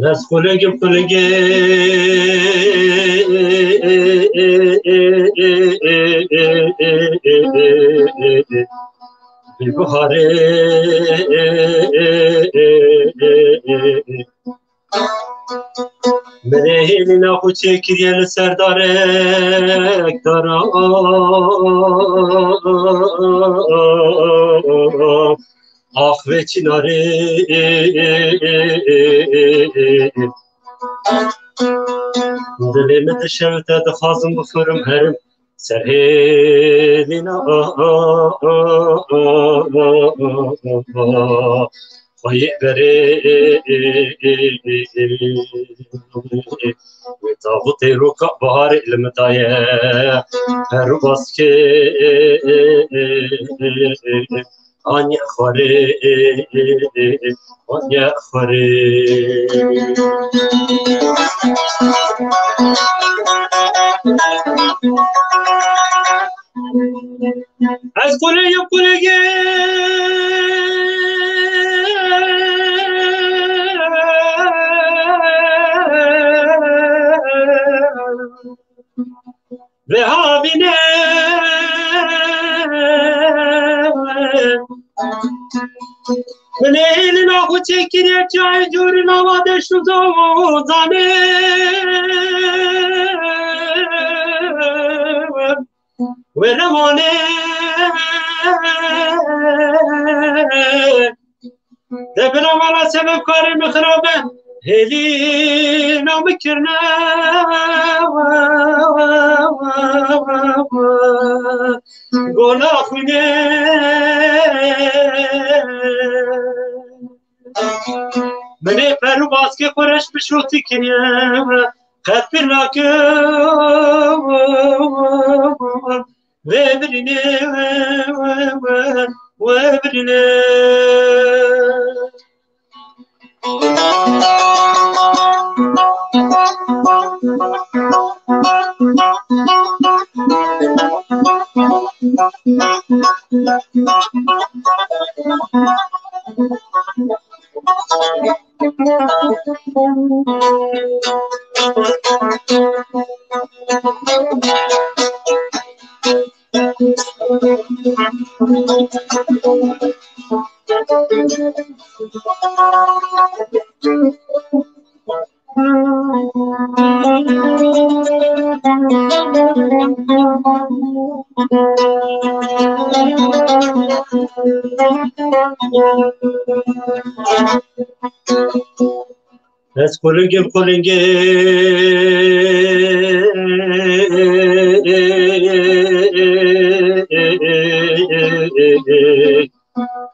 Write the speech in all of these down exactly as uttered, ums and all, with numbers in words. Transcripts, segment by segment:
Ez xulingim xulingê bi biharê. Min ê hêlîna xwe çêkiriye li ser darek dara. Ax vê çinarê. Dilê min dişewite, dixwazim bixurim herim ser hêlîna xwe yê berê. Wê taxûtê roka baharê li min daye, her baskê. Aniye xwarê, aniye xwarê. Ez quleyim quleyê. Ve havîne. Min ê hêlîna xwe çêkiriye çayê cûrî nava deşt û zozanê. Wê rewanê. De bila mala sebebkarê min xirabe, hêlîna min kirine gola xwînê. Min ê per û baskê xwe reş bi şotî kiriye, qet pir nakim. Wê birîne, wê, wê, wê birîne. Ez qulingim qulingê.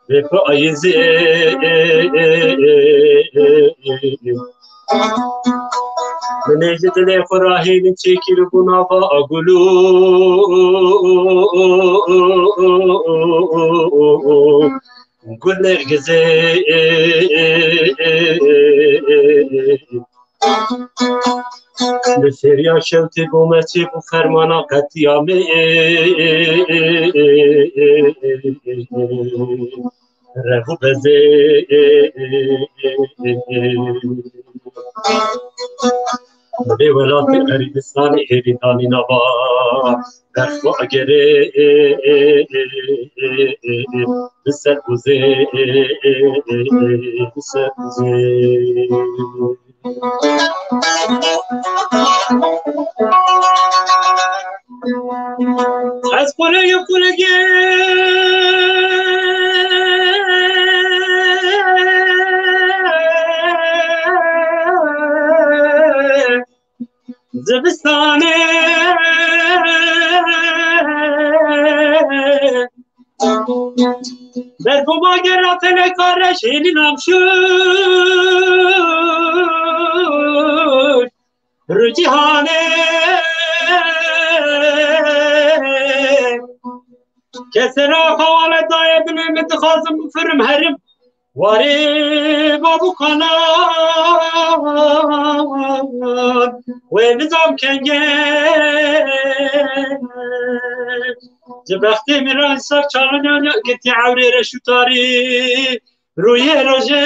Vê payîzê. Min ê ji dilê xwe re hêlîn çêkiribû nava gulû. Gul nergizê. Li fêriya şewtê bo me çêbû fermana qetiyamê. Rev û bezê. Li vê welatê Erîbistanê hêvî danî nava berf û egerê. Bi ser ûzê, bi ser ûzê. Ez qulegê qulegê zivistanê Ber bûma gera feleka reşêlî namşûr. Rûcîhanê kesena xewale daye dinê min dixwazim bifirim herim. Warê babûkanan wê nizam kengê ji bextê miran ser çalinyan ya girtî ewrê reş û tarî rûyê rojê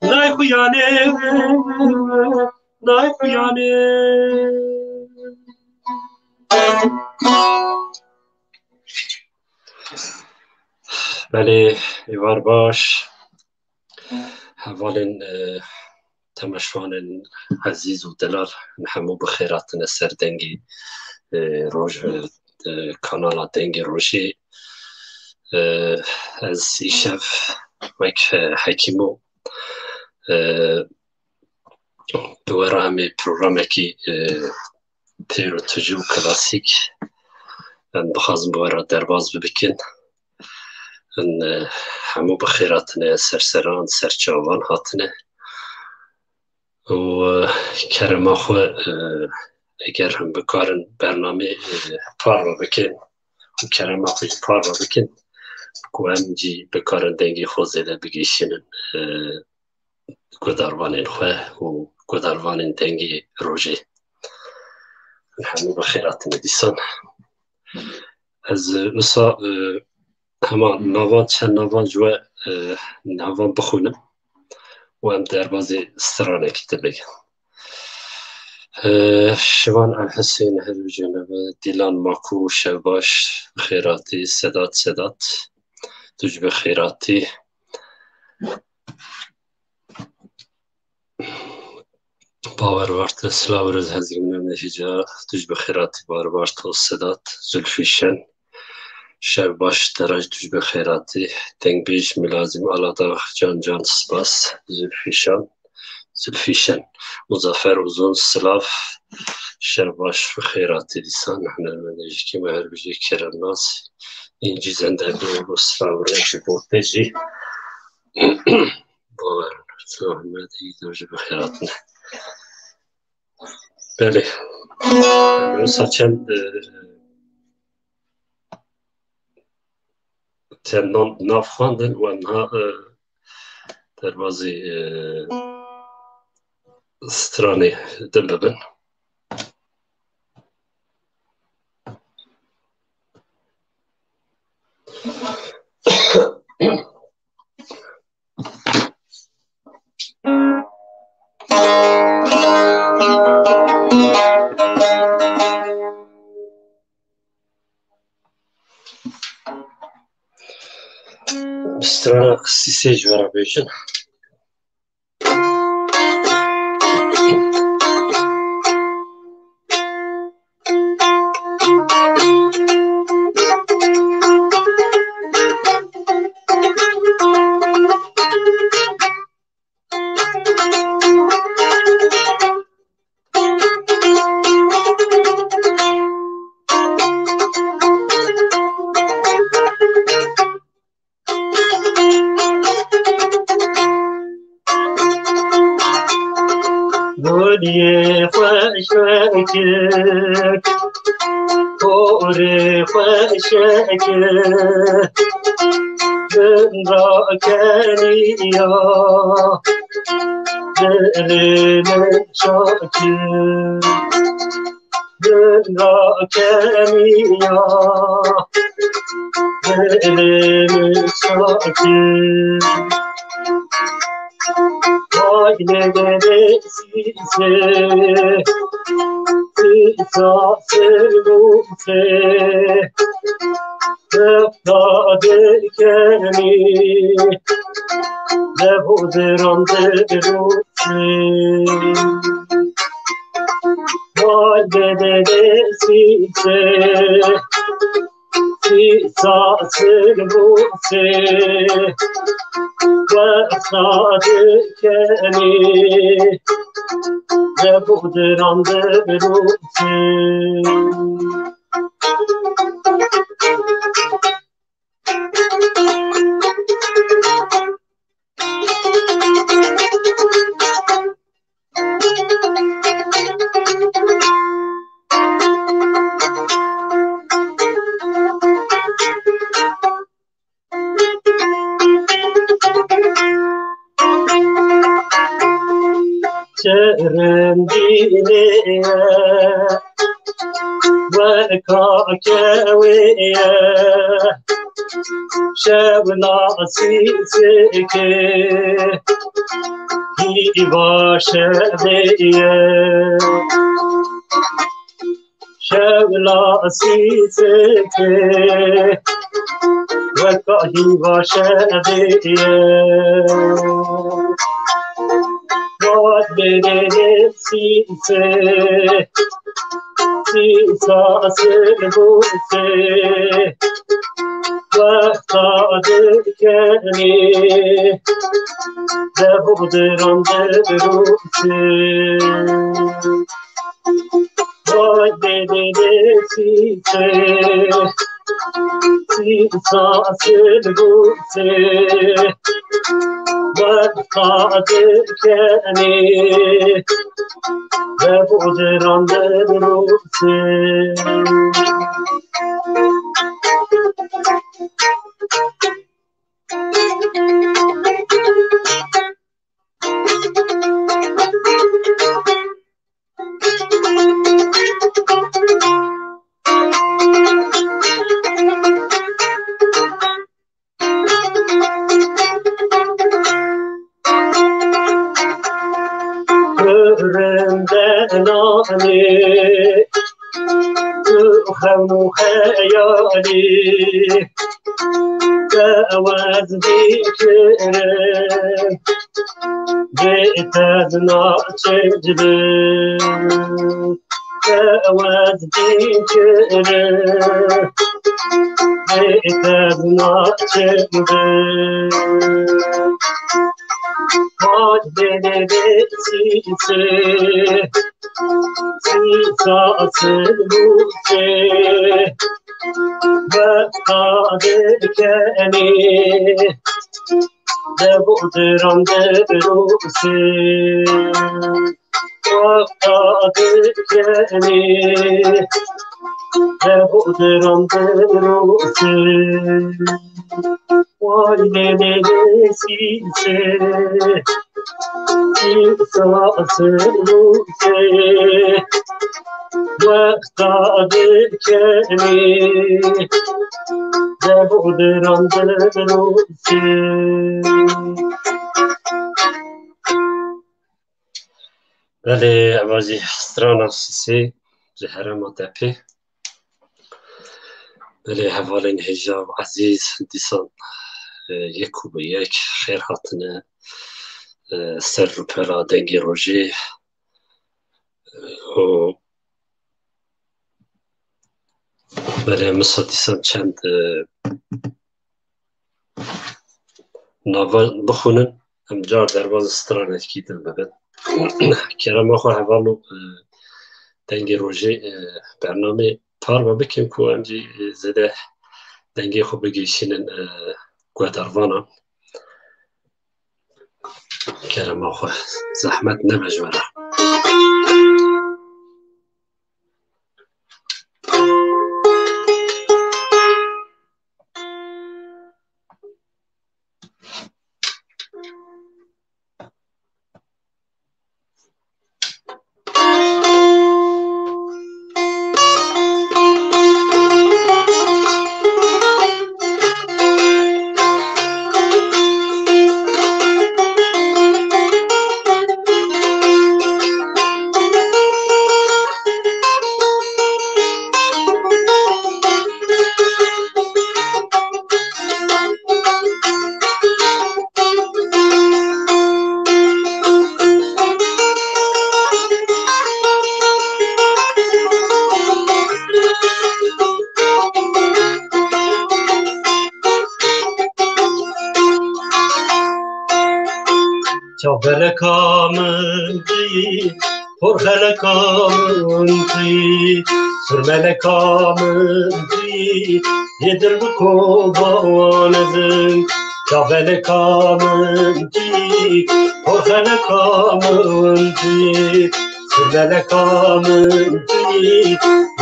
nayxuyanê nayxuyanê. Belê, êvar baş. Hevalên, e, temaşevanên ezîz û delal, em hemû bi xêr hatine ser dengê, e, roj, e, kanala Dengê Rojê. E, ez îşev wek, e, Hekîmo, e, bi we re em ê programekî, e, têr û tijî û klasîk em dixwazin bi we re derbas bibikin. Em, e, hemû bi xêr hatine, ser seran, ser çavan hatine. Û, e, kerema xwe, e, eger him bikarin bernamê, e, parve bikin û kerema xwe jî parve bikin, ku em jî bikarin dengê xwe zêde bigihîşînin, e, guhdarvanên xwe û guhdarvanên Dengê Rojê. Hemû bi xêr hatine dîsan. Ez, e, wisa, e, hema navan, çend navan ji we, e, navan bixwînim û em derbazê stranekî te bikin. E, Şivan El Husên, her bijî nebe, Dîlan Makû, şev baş, bi xêr hatî, Sedat, Sedat, tu jî bi xêr hatî. Bawer Varto, silav û rêz hezrî min hêja, tu jî bi xêr hatî Bawer Varto, Sedat, Zulfî Şen, şev baş, Deraj, tu jî bi xêr hatî, dengbêj Milazîm Aladağ, can can spas, Zulfî Şen, Zulfî Şen, Muzafer Uzun, silav, şev baş, bi xêr hatî dîsan, hunermendê jikê me her bijî kerem nas, Încî Zenderbî, silav û rêz ji bo te jî. Bawer, Zahmet, î de jî bi xêr hatine. Belê. Wisa çend, e, çend nan nav xwendin û em niha, e, derbazî, e, stranê din bibin. Strana Sîsê ji we re bêjin. Guliyê xweş wekir, porê xweş wekir, din rakeniya dilê min şakir. Din rakeniya dilê min şakir. Vay lê lê lê sîsê. Sasir Rûsê, Refta dikenî, dev û diran di Rûsê. Vay dê dê dê sîsê, sîsa sir Rûsê, Refta dikenî, dev û diran di Rûsê. Çerendînê ye, weka kewê ye, şewla sîsêkê, hîva şevê ye. Şewla sîsêkê, weka hîva şevê ye. Vat bêrê sîsê, sîsa sir Rûsê, wexta dikenî, dev û diran di Rûsê. Vay dê dê dê sîsê, sîsa sir Rûsê, wexta dikenî, dev û diran di Rûsê. Kurinde nanê, tu xewn û xeyalî, te wez bîkirin, bê te naçe cibin. Te wez bîkirin, bê te naçe cibin. Hac bê bê bê sîsê, sîsa sir Rûsê, wexta dikenî, dev û diran di Rûsê. Wexta dikenî, dev û diran di Rûsê. Vay lê lê lê sîsê, sîsa sir Rûsê, wexta dikenî, dev û diran di Rûsê. Belê, eva jî strana sîsê ji herêma Depê. Belê, hevalên hêja û ezîz, dîsan, e, yek û bi yek xêr hatine, e, ser rûpela Dengê Rojê. E, û belê, min sa dîsan çend, e, nava bixwînin, em car derbazî stranekî din bibin. Kerema xwe hevalno, e, Dengê Rojê, e, bernamê parve bikin ku em jî, e, zêde dengê xwe bigihîşînin, e, guhdarvanan. Kerema xwe, zehmet nebe ji we re. Çavbeleka min tî, porxeleka min tî, surmeleka min tî, yê dil bi kovan dizim. Çavbeleka min tî, porxeleka min tî, surmeleka min tî,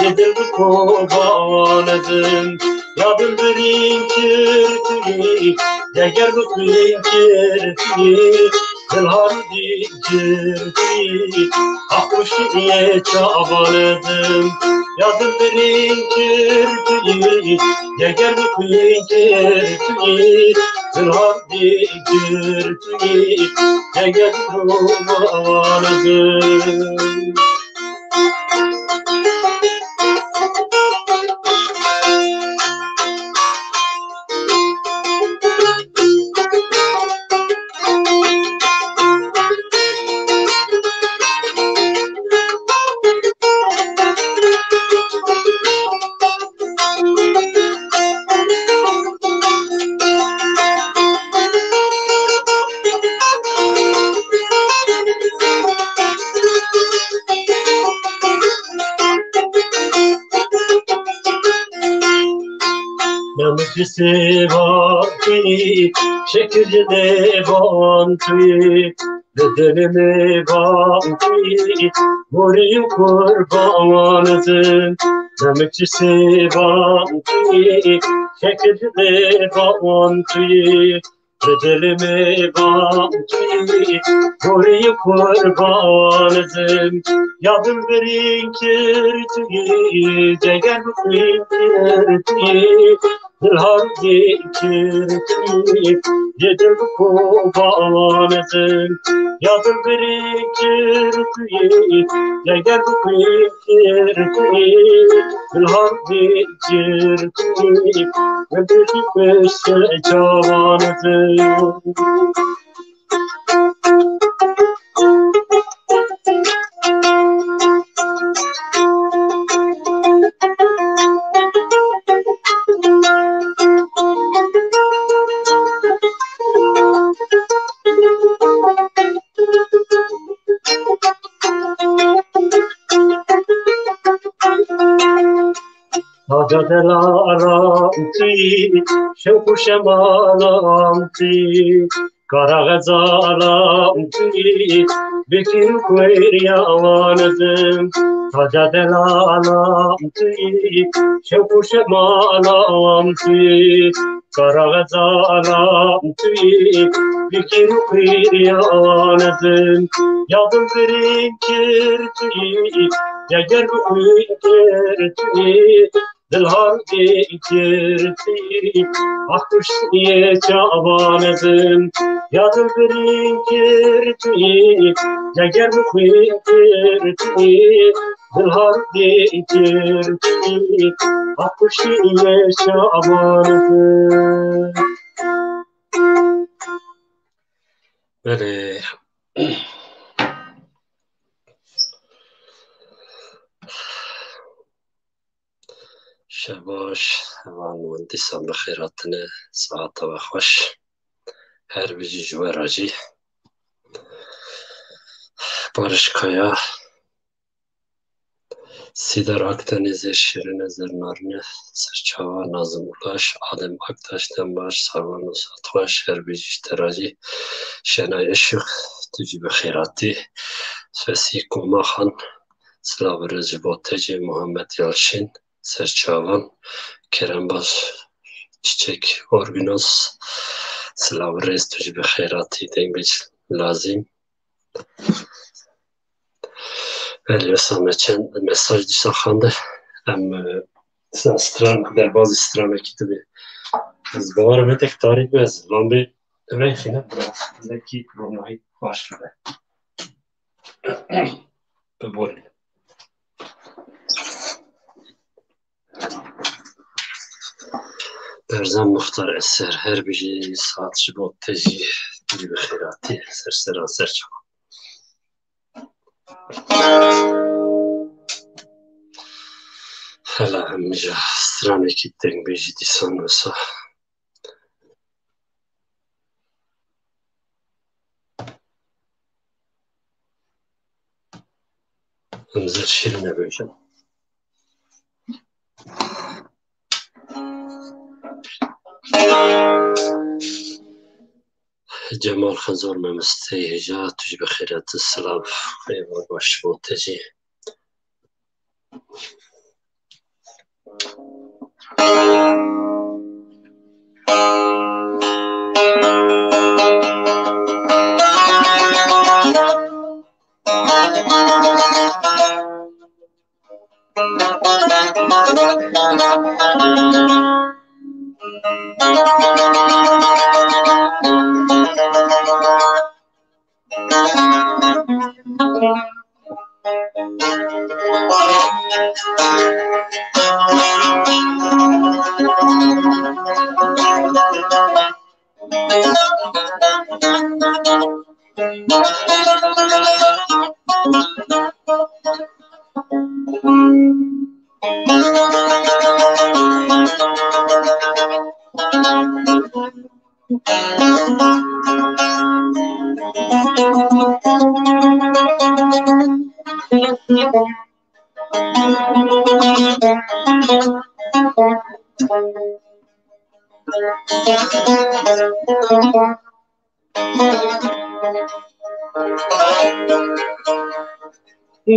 yê dil bi kovan dizim. Ya dil birîn kir tu yî, deger bi xwîn kir tu yî, dil harûdî kir tu yî, axuşiyê çavan dizim. Ya dil birîn kir tu yî, deger bi xwîn kir tu yî, dil harûdî kir tu yî, deger bi kovan dizim. Namik ji sêvan tî, şekil ji nêvan tî, li dilê mêvan tî, borî û qurban dizim. Namik ji sêvan tî, şekil ji nêvan tî, li dilê mêvan tî, borî û qurban dizim. Ya dil birîn kir tu yî, deger bi xwîn kir tu yî, dil harûdî kir tu yî, yê dil bi kovan dizim. Ya dil birîn kir tu yî, deger bi xwîn kir tu yî, dil harûdî kir tu yî, min dil jî kuşt çavan dizim. Taca delalan tî, şewq û şemalan tî, kara xezalan tî, bikir û xwêriya wan dizim. Taca delalan tî, şewq û şemalan tî, kara xezalan tî, bikir û xwêriya wan dizim. Ya dil birîn kir tu yî, ya ger bi xwîn kir tu yî, dil harûdî kir tu yî, axuşiyê çavan dizim. Ya dil birîn kir tu yî, ya ger bi xwîn kir tu yî, dil harûdî kir tu yî, axuşiyê çavan dizim. Belê. Şebaş, hevalên min dîsan bi xêr hatine, saeta we xweş. Her bijî ji we re jî. Barış Kaya, Sîdar Akdenizê, Şirine Zernarine, Serçava Nazım Ulaş, Adem Aktaş, Dembaş, Sarvan û Satxweş, her bijî ji te re jî. Şenay Işık, tu jî bi xêr hatî. Fesî Komaxan, silav û rêz ji bo te jî. Muhammed Yalçin, Serçavan, Kerembaz Çiçek Orginos, silav û rêz, tu jî bi xêr hatî. Dengbêj Lazîm. Belê, wisa me çend mesaj dîsa xwende. Em, e, dîsa stran, derbazî stranekî dibe. Ez bawer me tek tarî be, ez lambê vexîne, bira. Zekî ronahî baş be. Biborîne. Berzan Muxtar Eser, her bijî, saet ji bo te jî, tu jî bi xêr hatî, ser seran ser çavan. Hela em ji stranekî dengbêjî dîsan wisa. Em zir şîrîne bêjin. Cemal Xezor, memesteyê hêja, tu jî bi xêr hatî, silav, êvar baş bo te jî.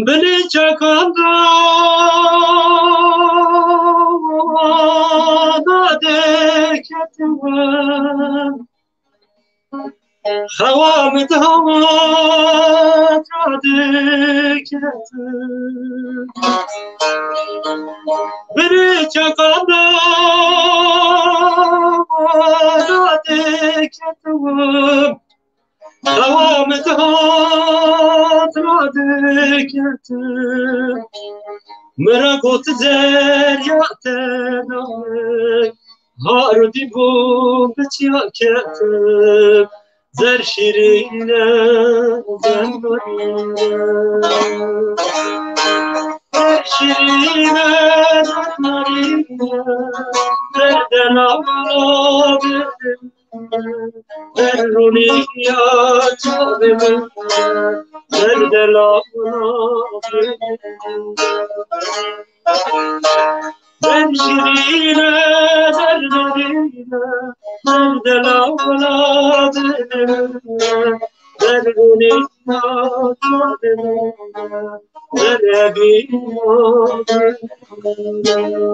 Binê çakan da, da dêketim. Xewa min dihat radiketim. Binê çakan da, da dêketim. Xewa min dihat radiketim. Min re got zerya te name. Harûdî bûm bi çiya ketim. Zer şîrîn e, zer narîn e. Zer şîrîn e, zer narîn e. Zer delala dilim. Zer rûnîya çavê min. Zer delala dilim. Zer şîrîn e, zer narîn e, zer delala dilim e, zer rûnîya çavê min e, zer evîna dilim e.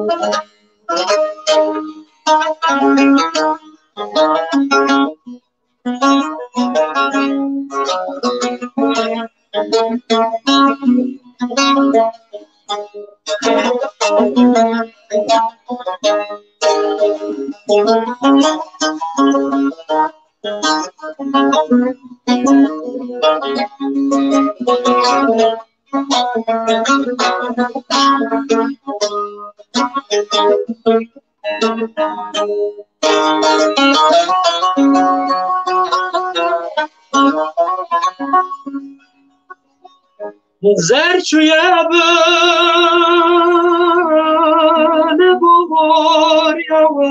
Zer çûye bin borya we,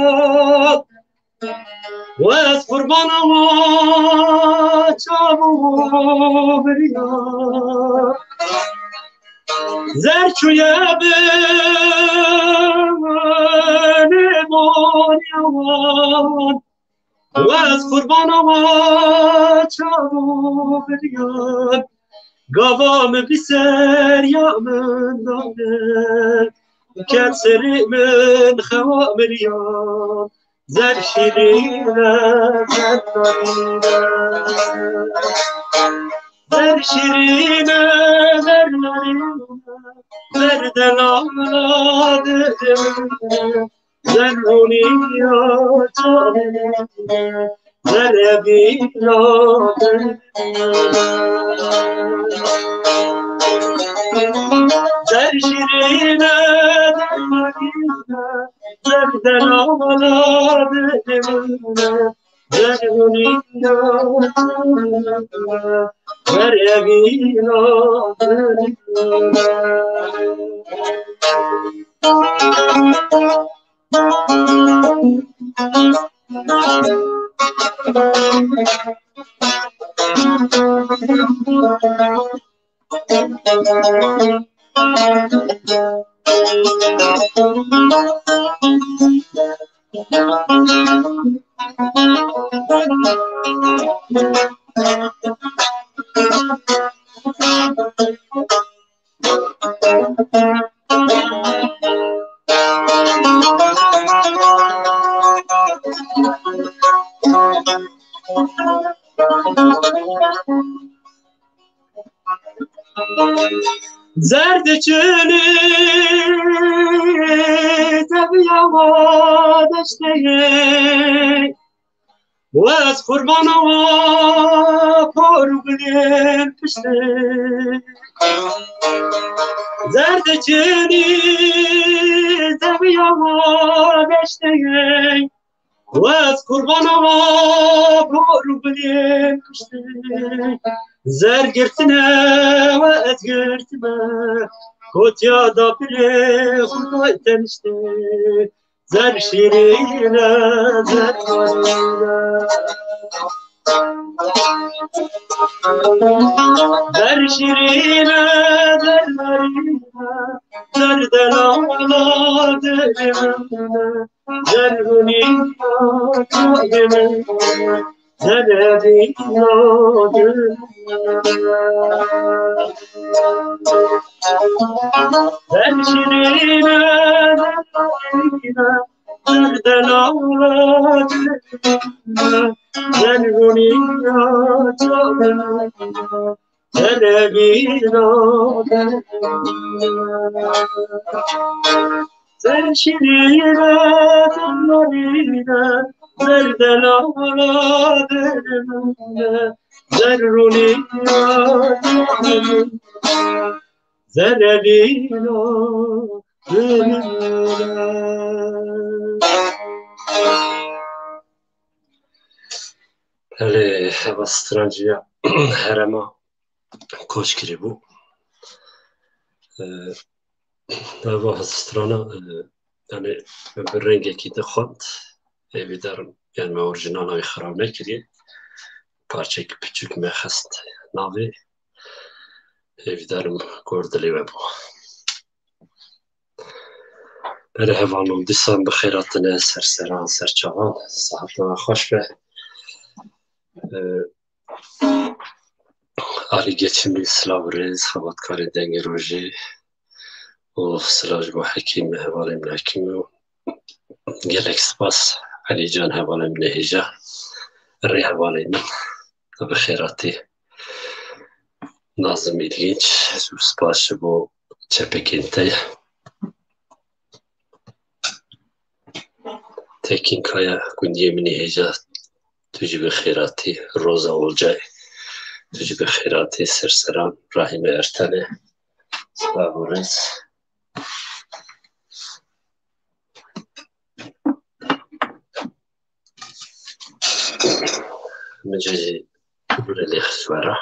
we ez qurbana we çav û biriya. Zer çûye bin borya we, we ez qurbana we çav û biriya. Gava min bi serya min dane, ket serê min xewa miriya. Zer şîrîn e, zer narîn e. Zer şîrîn e, zer narîn e. Zer delala dilim e. Zer rûnîya çavê min e. Zer evîna dilim e. Zer şîrîn e, zer narîn e. Zer delala dilim e. Zer rûnîya çavê min e. Zer evîna dilim e. Zerdeçelî teviya wa deşteyê, wez qurbana wa por û gulên piştê. Zerdeçelî teviya wa deşteyê, wez qurbana wa por û gulên piştê. Zer girtine we ez girtime, kotiya dapilê xwe teniştê. Zer şîrîne, zer narîne. Zer şîrîne, zer narîne, zer delala dilê min e. Zer hûnî, zer hûnî, zer hûnî. Zer şîrîne, zer şîrîne, zer delala, zer hûnî, zer hûnî. Zer şîrîne, zer narîne, zer delala dilê min e, zer hûnî, zer hûnî. Belê, heva stranciya herema koç kirî bû. Ee, Eva strana, e, yani bi rengekî dixwend. Hêvîdarim, yani me orijinala wî xirab nekiriye. Parçekî piçûk me xist navê. Hêvîdarim gor dilê we bû. Belê hevalno, dîsan bi xêr hatine ser seran, ser çavan. Saetna we xweş be. E, Alî Geçimlî, silav û rêz, xebatkarê Dengê Rojê û silav ji bo Hekîm, hevalê min Hekîm û gelek spas Elî Can, hevalê min ê hêja, rê hevalê min, bi xêr hatî. Nazim Îlginç, spas ji bo çepekên te. Tekîn Kaya, gundiyê min ê hêja, tu jî bi xêr hatî. Roza Olcay, tu jî bi xêr hatî. Serseran, Rahîme Ertenê, silav û rêz. Min cî jî gure lê xist we re.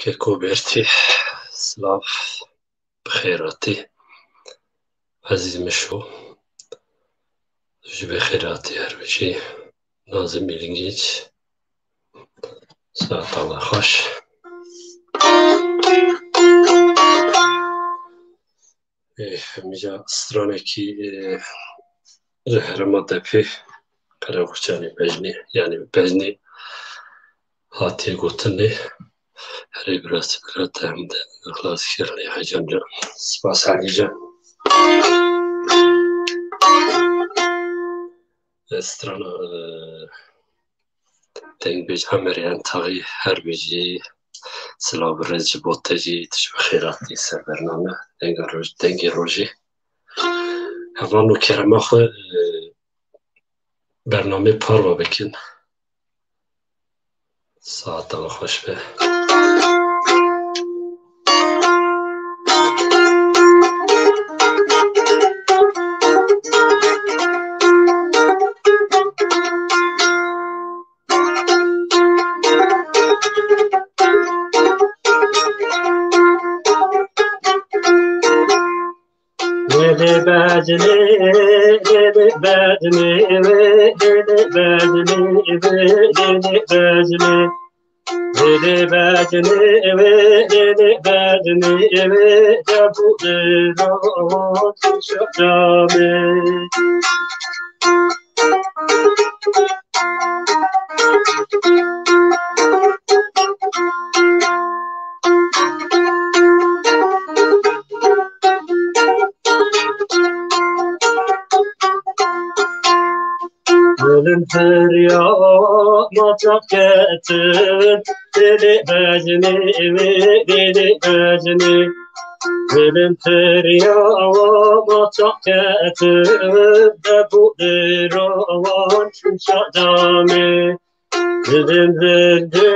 Keko Bertî, silav, bi xêr hatî. Ezîz Mişo, ji bi xêr hatî her bijî. Nazim Îlgîç, saeta we xweş. Ê, hemîca stranekî, ê, ji herêma Depê, Qereqoçanê Bejnê, yanî Bejnê hatiye gotinê. Herê biraz, biraz te hem de ixlas kirinê hecem can. Spas Elî can. Ê, strana, ê, Dengbêj Emerê Entaxî, her bijî, silav û rêz ji bo te jî, tu ji bi xêr hatî ser bername Denga Roj-, Dengê Rojê. Hevalno kerema xwe, e, bernameyê parve bikin. Saeta we xweş be. Wêlê bejnê, wêlê bejnê, wêlê bejnê, wêlê bejnê. Wêlê bejnê, wêlê bejnê, wê debû dêra şadamê. Dilin heriya maçak ketin, dilê bejnê, wê dilê bejnê. Dilin heriya maçak ketin, debû dêra wan şadamê. Dilê bejnê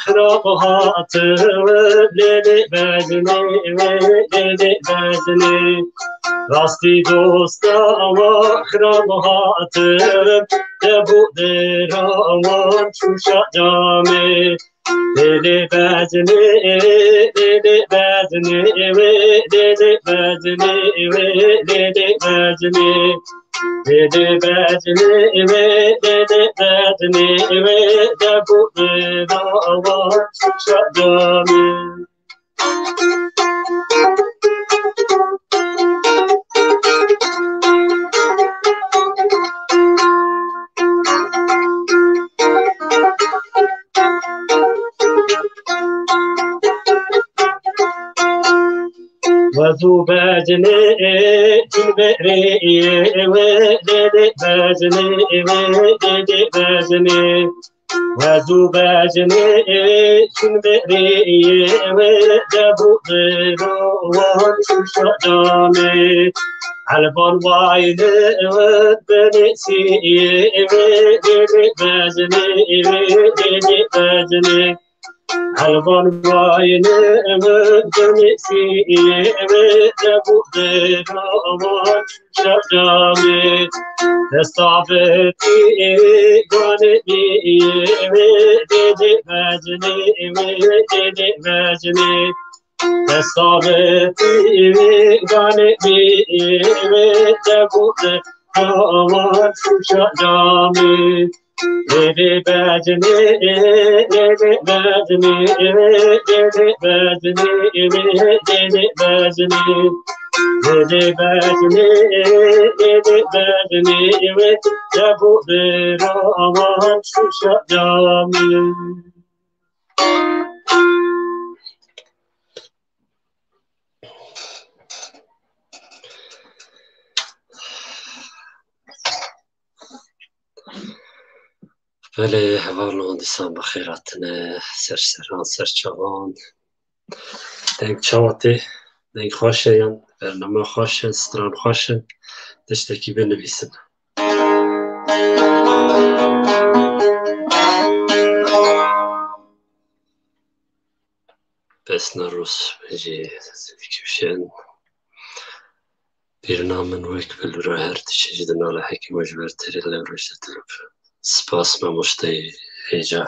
xirab hatin, lê lê bejnê, wê lê lê bejnê. Rastî dosta wa xirab hatin, debû dêra wan şûşa camê. Lê lê bejnê, lê lê bejnê, wê lê lê bejnê, wê lê lê bejnê. Dede bejnê, wê dede bejnê, wê debû deda wan şadamê. Wezû bejnê çûn berê, wê dede bejnê, wê dede bejnê. Wezû bejnê çûn berê, wê debû deda wan şûşa camê. Elvan wayne wê benê sî, wê dede bejnê, wê dede bejnê. Elvan wayne wê benê sî, wê debû deda wan şadamê. Desta betî ganê bî, wê dede bejnê, wê dede bejnê. Desta betî ganê bî, wê debû deda wan şûşa camê. Lê lê bejnê, lê lê bejnê, lê lê bejnê, lê lê bejnê. Lê lê bejnê, lê lê bejnê, wê debû deda wan şûşa camê. Belê, hevalno, dîsan bi xêr hatine, ser seran, ser çavan. Deng çawa tê? Deng xweş e yan bername xweş e, stran xweş e? Tiştekî binivîsin. Pesna Rus jî zilî kifşên. Bîrna min wek bilûra her tiştî ji dinale hekî we ji ber terê lewrêj ditilif. Spas mamoste hêja.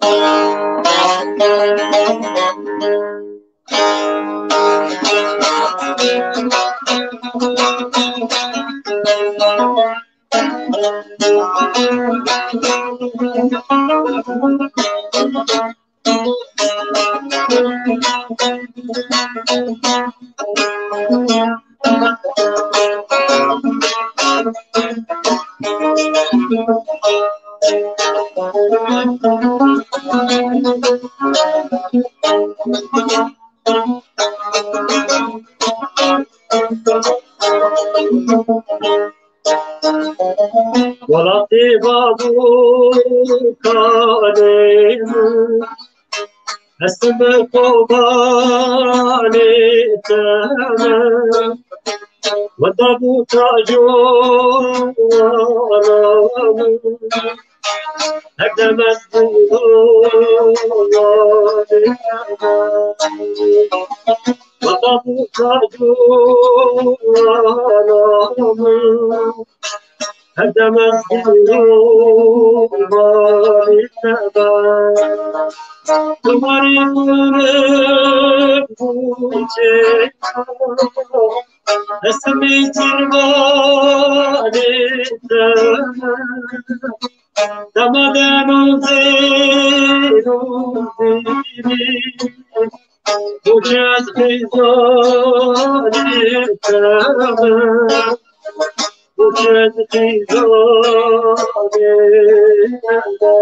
Welatê bab û kalê min, ez tim bi kobanê te me. We bab û tac û wana min, her dem ez dûr û wanê te me. We bab û tac û wana min, her dem ez dûr û wanê te me. Dumarî min bûçe, ez tim bi kurbanê te me. Dema deno zêr û zêrî, bûçe ez xêzanê te me. Bûçe ez xêzanê te me.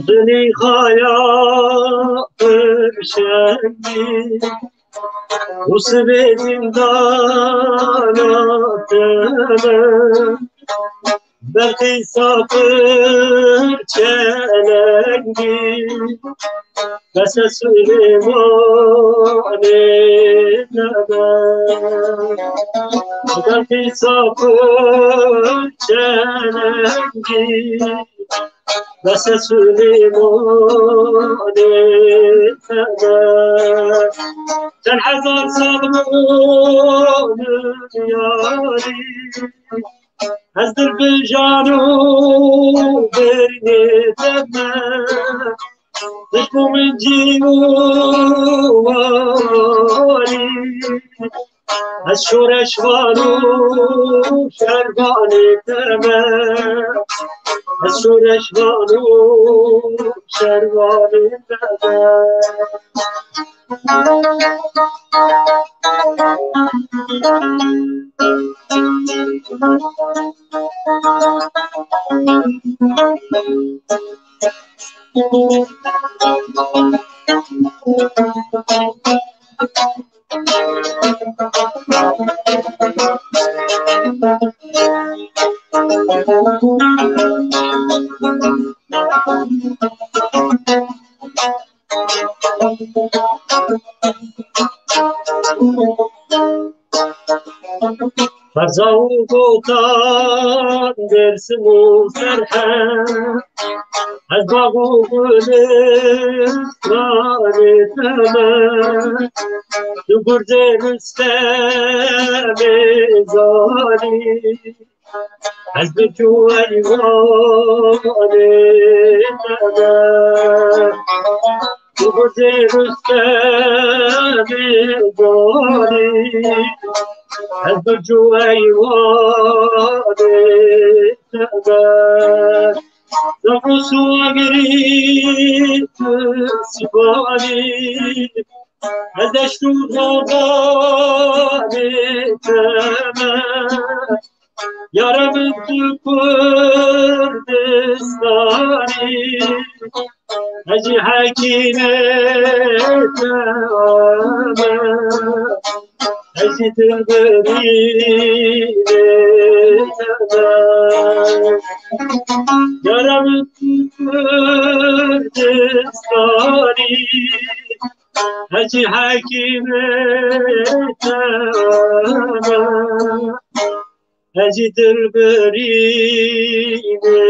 Zilîxaya pir şengî û sibê zîndana te me. Belqîsa pir çelengî, bes ez Silêmanê te me. Belqîsa pir çelengî, bes ez Silêmanê te me. Çend hezar sal bû min yarî, ez dilbijan û birnê te me. Dişko min cî û warî, ez şoreşvan û şervanê te me. Ez şoreşvan û şervanê te me. Ferza û Botan, Dêrsim û Serhed, ez bax û gulistanê te me. Tu gurzê Rustemê zanî, ez bi cû eywanê te me. Tu gurzê Rustemê zanî, ez bi cû eywanê te me. Zaf û siwagirî tu sibanî, ez deşt û daxanê te me. Yara min tu Kurdistanî, ez jî hekîmê te me. Ezi dilberî me, yara min Kurdistanî, ezi hekîmê te, ezi dilberî me.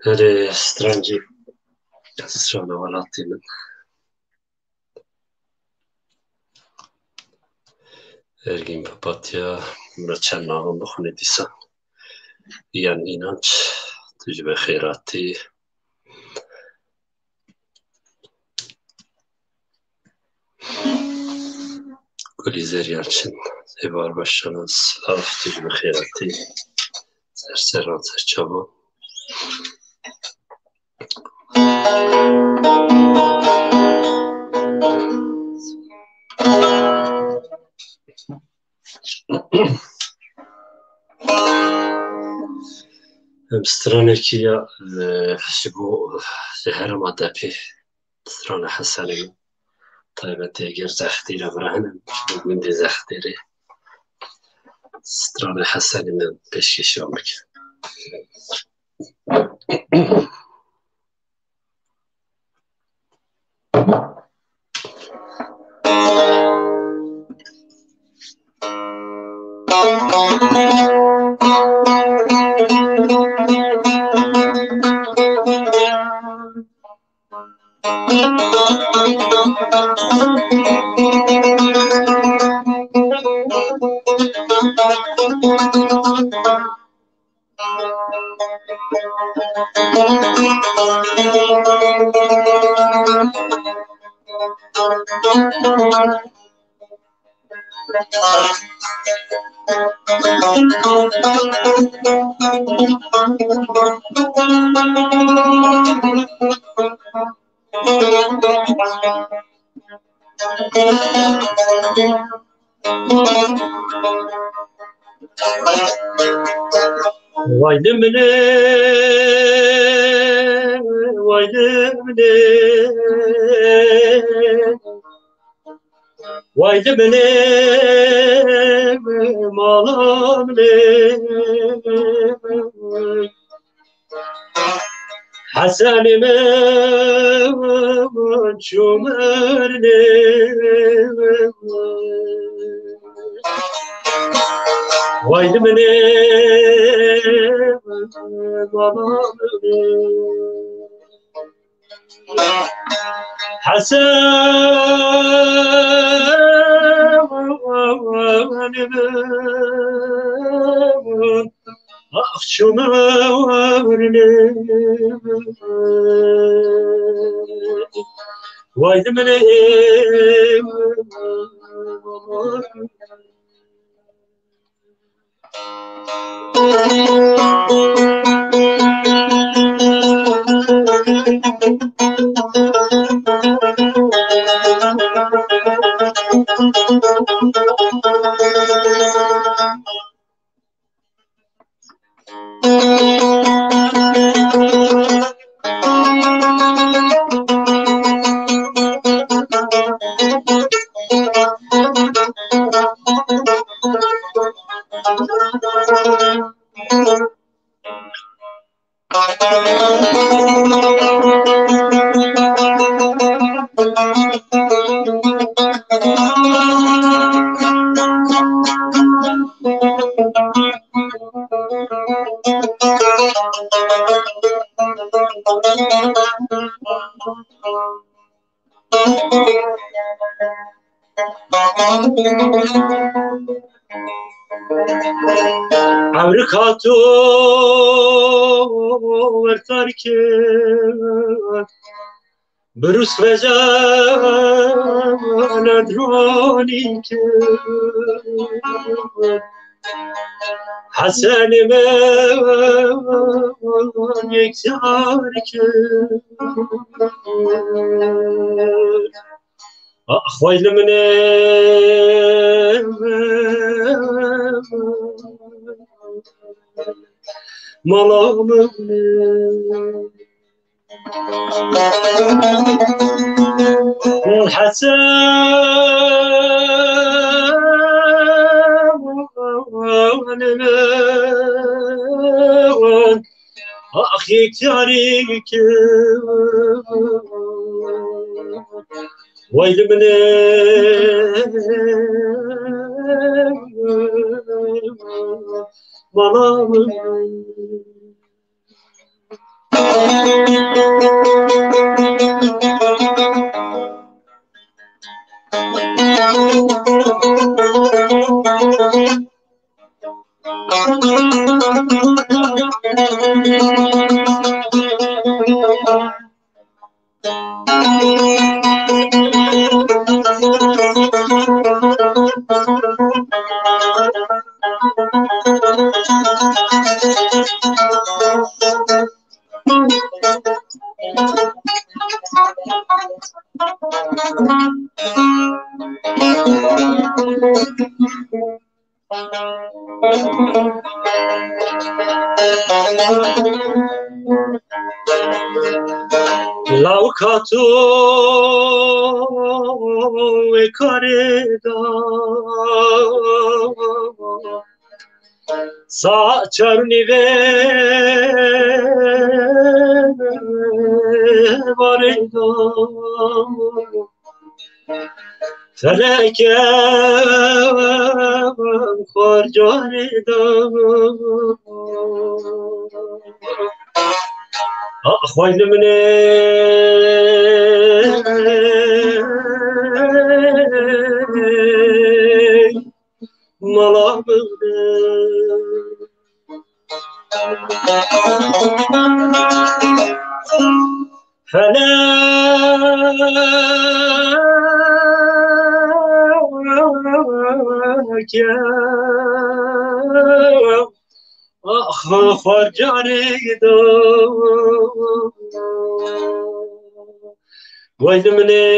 Erê, strancî, strana welatî min. Ergîn Papatya, min re çend navan bixwîne dîsa. Yan Înanç, tu jî bi xêr hatî. Gulîzer Yalçin, Êvar Başaran, silav, tu jî bi xêr hatî. Ser seran, ser çavan. Em stranekî ya, e, ji bo, e, herêma Depê. Strana Hesenê, taybetî eger Zextî re birehînin, ji bo gundê Zextî re strana Hesenê min pêşkêşiya bike. Vay li min ê, vay li min ê, vay li min ê, mala min ê. Hesenê min çû mirinê. Vay li min ê, mala min ê. Hesenê min, ax çû mirinê. Vay li min ê, Ewrik hat û wertar kir, bi rûsveja nedronî kir. Hesenê min yekcar kir. Ax, vay li min ê, mala min ê. Hesen Axî karî ke weyl min e, mala min. Lawka to wê karê da. Saet çar û nîvê barê da. Feleke xwarcarê da. Ah, xwayne min ê. Mala bixde. Felek ya. Ah, xwarcarê da. Weyl min ê,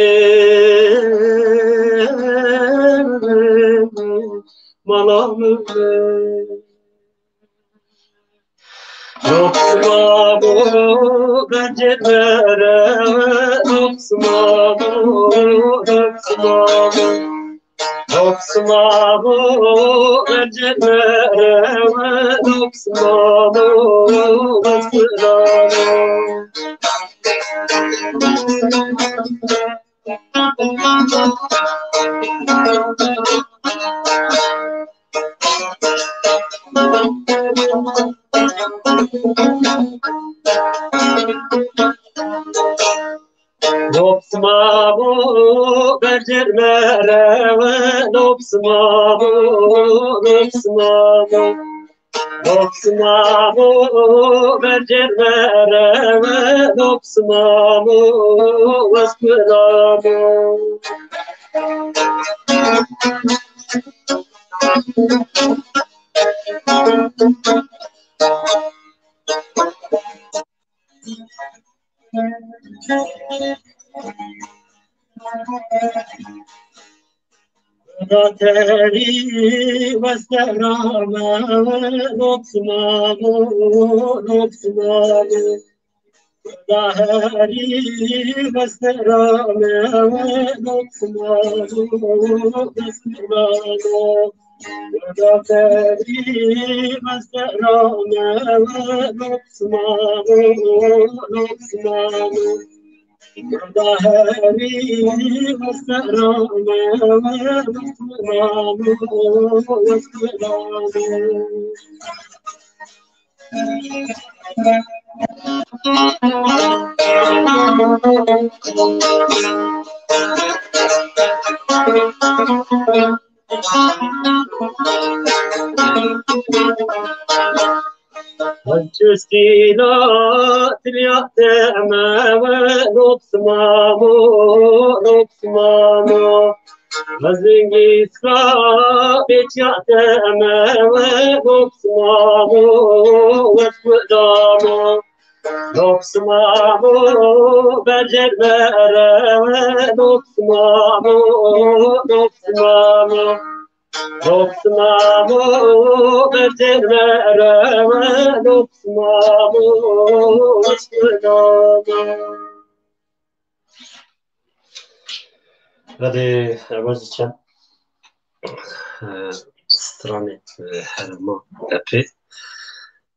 mala min ê. Loqsma bo, bencê mere, loqsma bo, loqsma bo. Loqsma bo, bencê mere, loqsma bo, loqsma bo. Loqsma bo, bencê mere, loqsma bo, loqsma bo. Loqsma bo, bencê mere, loqsma bo, wesmila bo. Raterî weste rame, loqsma bo, loqsma bo. Raterî weste rame, loqsma bo, loqsma bo. Raterî weste rame, loqsma bo, loqsma bo. Çistîna tiliya te me we, loqsma bo, loqsma bo. Mezingîska bêçiya te me we, loqsma bo, wesmila bo. Loqsma bo, bencê mere we, loqsma bo, loqsma bo. Lotmamo, berdên me rewe, lotmamo, lotmamo. Belê, ew jî çend, e, stranê, e, herêma lepê,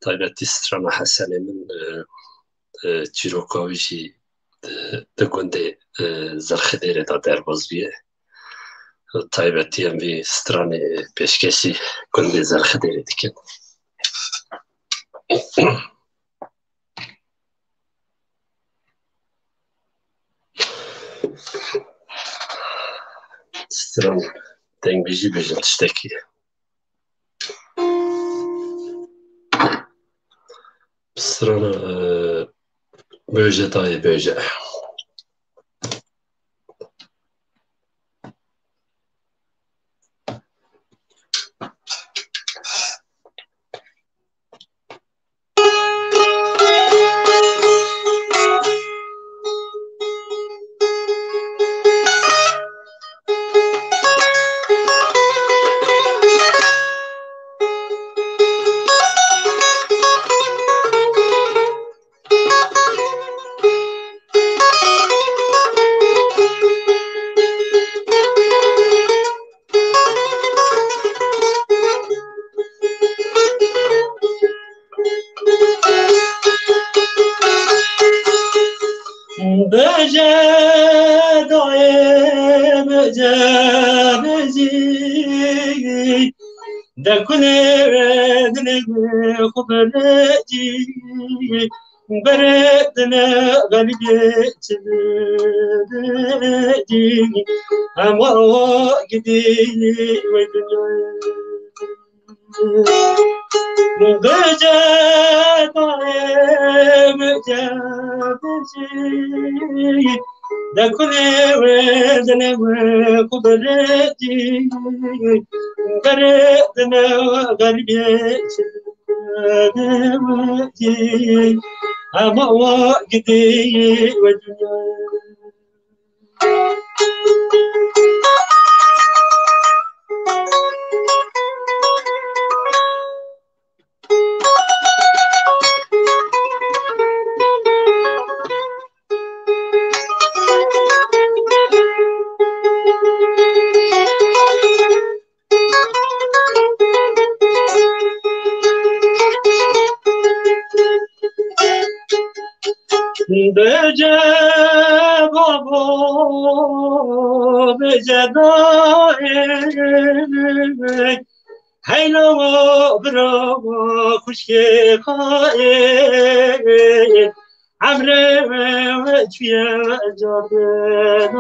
taybetî strana Hesenê min, e, e, çîroka wî jî, e, di gundê, e, Zerxidêrê de derbas bûye. Taybetî em vî stranê pêşkêşî gundê Zerxidêrê dikin. Stran, dengbêjî bêjin tiştekî. Strana, e, bêje dayê bêje. Bêje dayê, bêje, bêjî. Dekunê dilê xwe berê cî. Berê dilê xelkê çi bidî. Hema gidî wê dinyayê. Bêje dayê, bêje, bêjî. Dekunê wê dilê wê xwe berê cî. Berê dilê xelkê çi bidî. Hema gidî wê dinyayê. Bêje babo, bêje dayê, heylo bira xwişkê xayê, emrê we çûye cardinayê,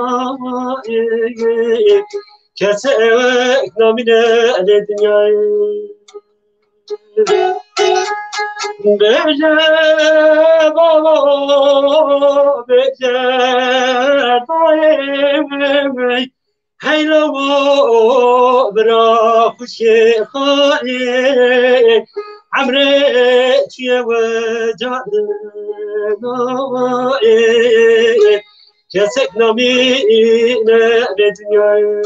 kesê wek namîne lê dinyayê. Bêje babo, bêje dayê, heylo bira xwişkê xayê, emrê çûye we cardinayê, kesek namîne lê dinyayê.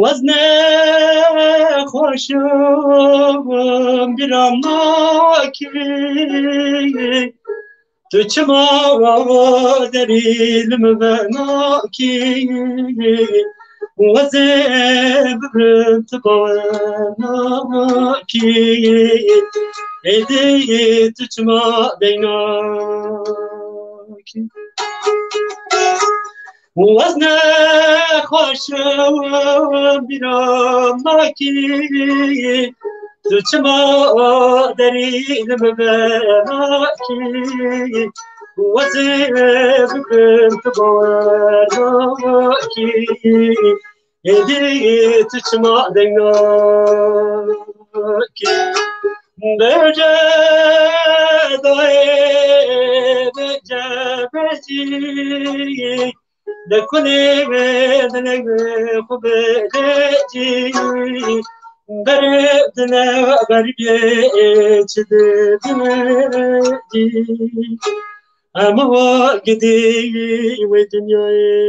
Wezne xweşim bîra nakî, tu çima derî li min venakî, wezê bibim tu bawer nakî, êdî tu çima beynakî. Wezne xweş bîra nakî, tu çima derî li min venakî? Wezê bikim tu bawer nakî, êdî tu çima deng nakî? Bece dayê, bece becî, de kulê wê dilê wê xwe bêjî, berê dine bergê çi dibêjî, em wa gidî wê dinyayê.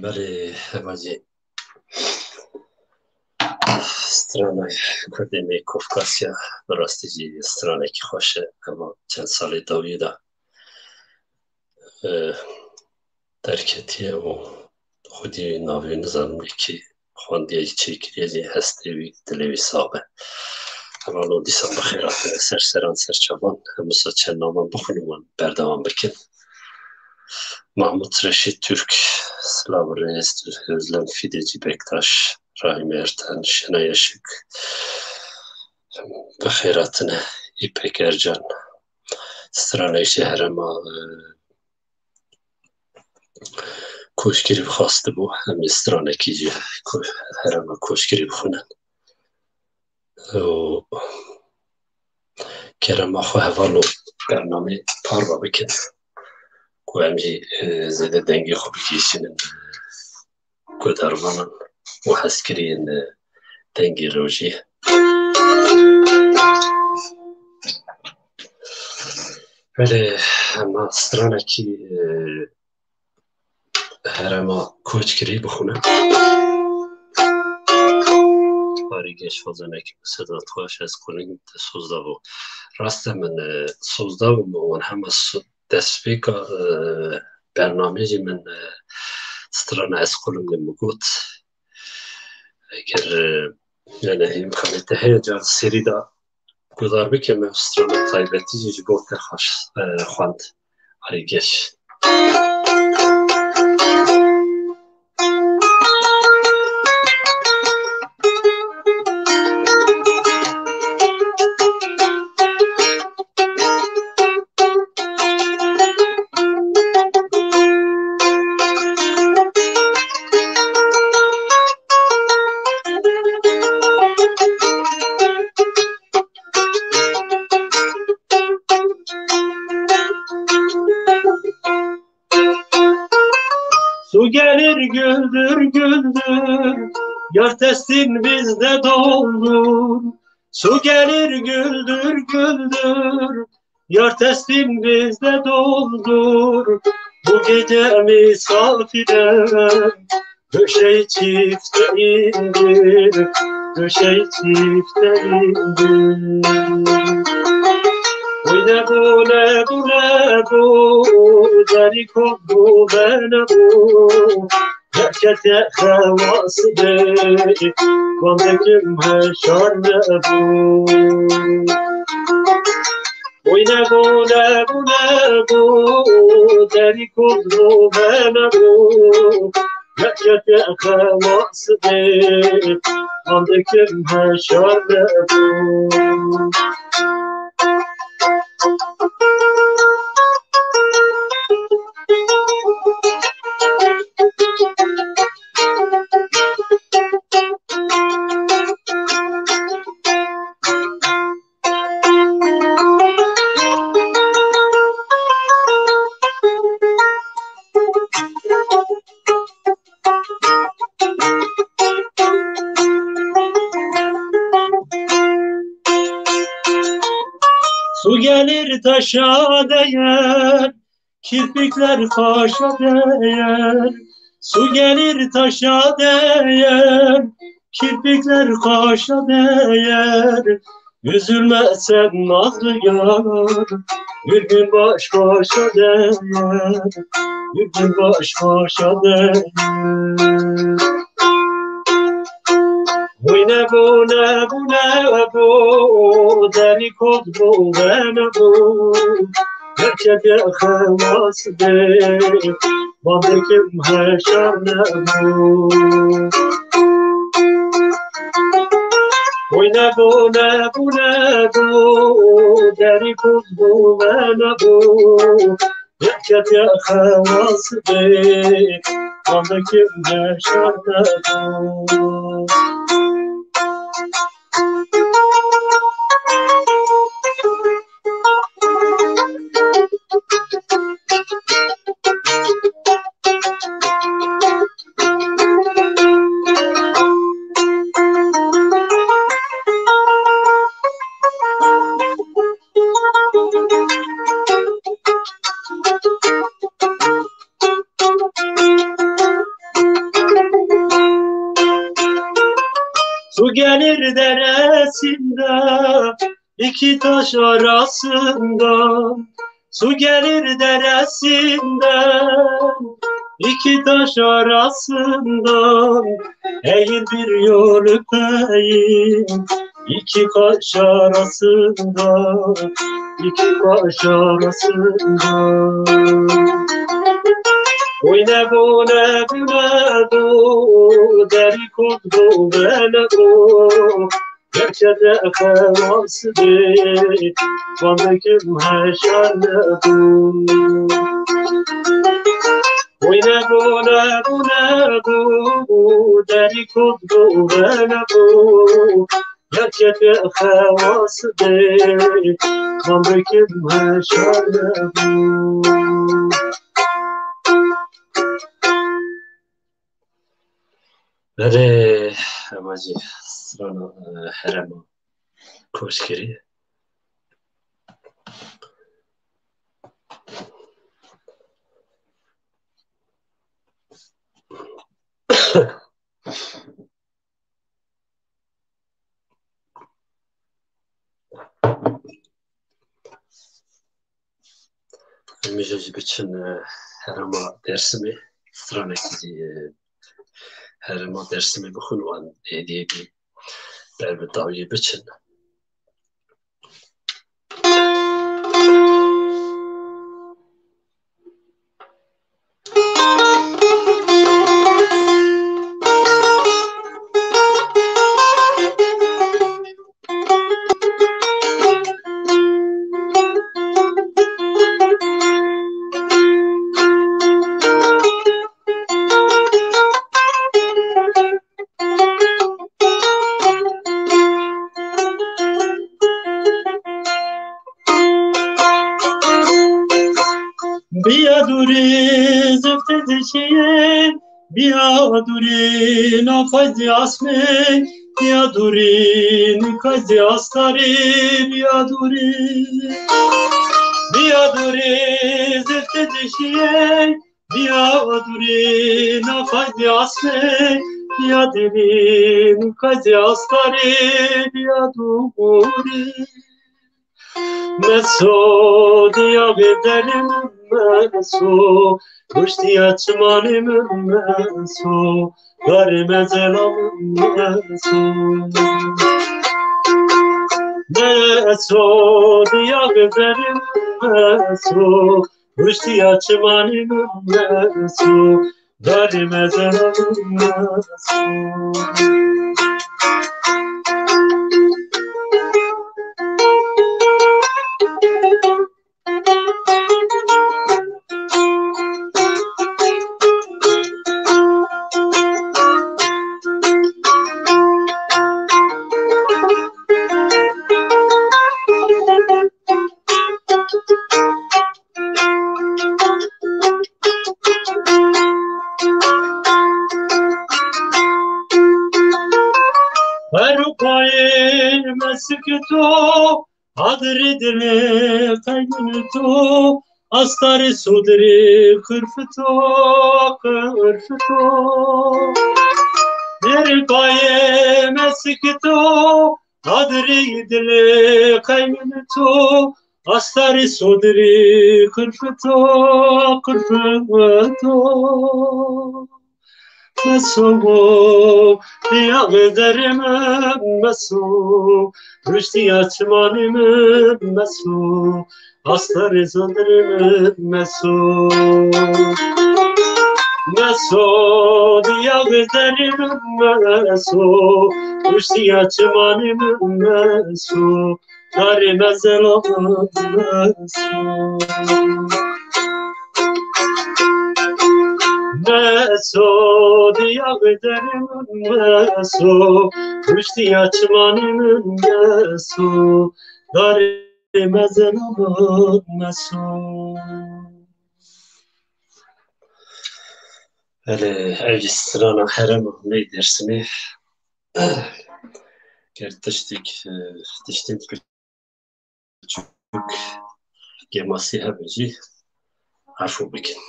Belê, hevacî. Strana Kurdê me Kofkasya, bi rastî jî stranekî xweş e. Hema çend salê dawiyê de, e, derketiye û xwedî navê nizanim wî kî xwendiye jî çêkiriye jî hestê wî, dilê wî sax be. Hevalo dîsan bi xêr hatine ser seran ser çavan. Em wisa çend navan bixwînin wan berdewam bikin. Mahmut Reşit Türk, Silav Reis, Özlem Fideci Bektaş, Rahim Erten, Şenay Işık, bi xêr hatine, İpek Ercan, stranekî herêma, e, Koçgirî xwestibû, em ê stranekî jî ko-, herêma Koçgirî bixwînin. Û kerema xwe hevalno bernamê parve bikin ku em jî, e, zêde dengê xwe bigihîşînin, e, guhdarvanan û hezkiriyên, e, dengê rojê. Belê, hema stranekî, e, herêma Koçgirî bixwîne. Arî geş xwezanekî bi seda xweş ez kulîm te soz dabû. Rast e min, e, soz dabû min wan hema so-, destpêka, e, bernameyê jî min, e, strana ez kulîm min got. Eger, e, yani îmkaniyete heye car serî de guhdar bike me strana taybetî jî ji bo te xweş, e, xwend. Arî geş. Su gelir güldür güldür, yar teslim bizde doldur. Su gelir güldür güldür, yar teslim bizde doldur. Bu gece misafire döşeyi çifte indir, döşeyi çifte indir. Oy ne bu, ne bu, ne bu, derî kop bu, be ne bu. Berkete xewas be, wan dikim heşar nebû. Oy nebû, nebû, nebû, derî kurdû me nebû. Berkete xewas be, wan dikim heşar nebû. Su gelir taşa değer, kirpikler kaşa değer. Su gelir taşa değer, kirpikler kaşa değer. Üzülme sen nazlı yar, bir gün baş başa değer, bir gün baş başa değer. Oy Nebû, nebû, nebû, derî kot bû ve nebû. Berçetê xewas bê, bandekim heşar nebû. Oy nebû, nebû, nebû, derî kot bû ve nebû. Berçetê xewas bê, bandekim heşar nebû. Su gelir deresinden, iki taş arasından. Su gelir deresinden, iki taş arasından. Eğil bir yol öpeyim, iki kaş arasından, iki kaş arasından. Oy nebû, nebû, nebû, derî kot bû ve nebû. Berçetê xewas bê, bandekim heşar nebû. Oy nebû, nebû, nebû, derî kot bû ve nebû. Berçetê xewas bê, bandekim heşar nebû. Belê, ema jî strana, e, herêma Koçgirî. Em jî biçin, e, herêma Dêrsimê, stranekî jî, e, herêma Dêrsimê bixwin û an êdî êdî ber bi dawiyê biçin. Biya dûrî ziftê dişiyê, biya dûrî nafazî asmê, biya dûrî nîkazî astarî, biya dûrî. Biya dûrî ziftê dişiyê, biya dûrî nafazî asmê, biya dûrî nîkazî astarî, biya dûrî. Meso, diya bê derê min meso, goştiya çimanê min meso, darê mezela min meso. Meso, diya bê derê min meso, goştiya çimanê min meso, darê mezela min meso. Her payê mesikito, adri dilê qeynito, astarê sodirê qirfito, qirfito. Her payê mesikito, adri dilê qeynito, astarê sodirê qirfito, qirfito. Meso, yaxê derê min meso, ruştiya çimanê min meso, astarê zandirê min meso. Meso, yaxê derê min meso, ruştiya çimanê min meso, darê mezela min meso. Meso, diya derê min meso, ruştiya çimanê min meso, darê mezela min meso. Erê, ev jî strana herêma ney Dêrsimê. Ger tiştêk, e, tiştên piçûk, kêmasî hebe jî efû bikin.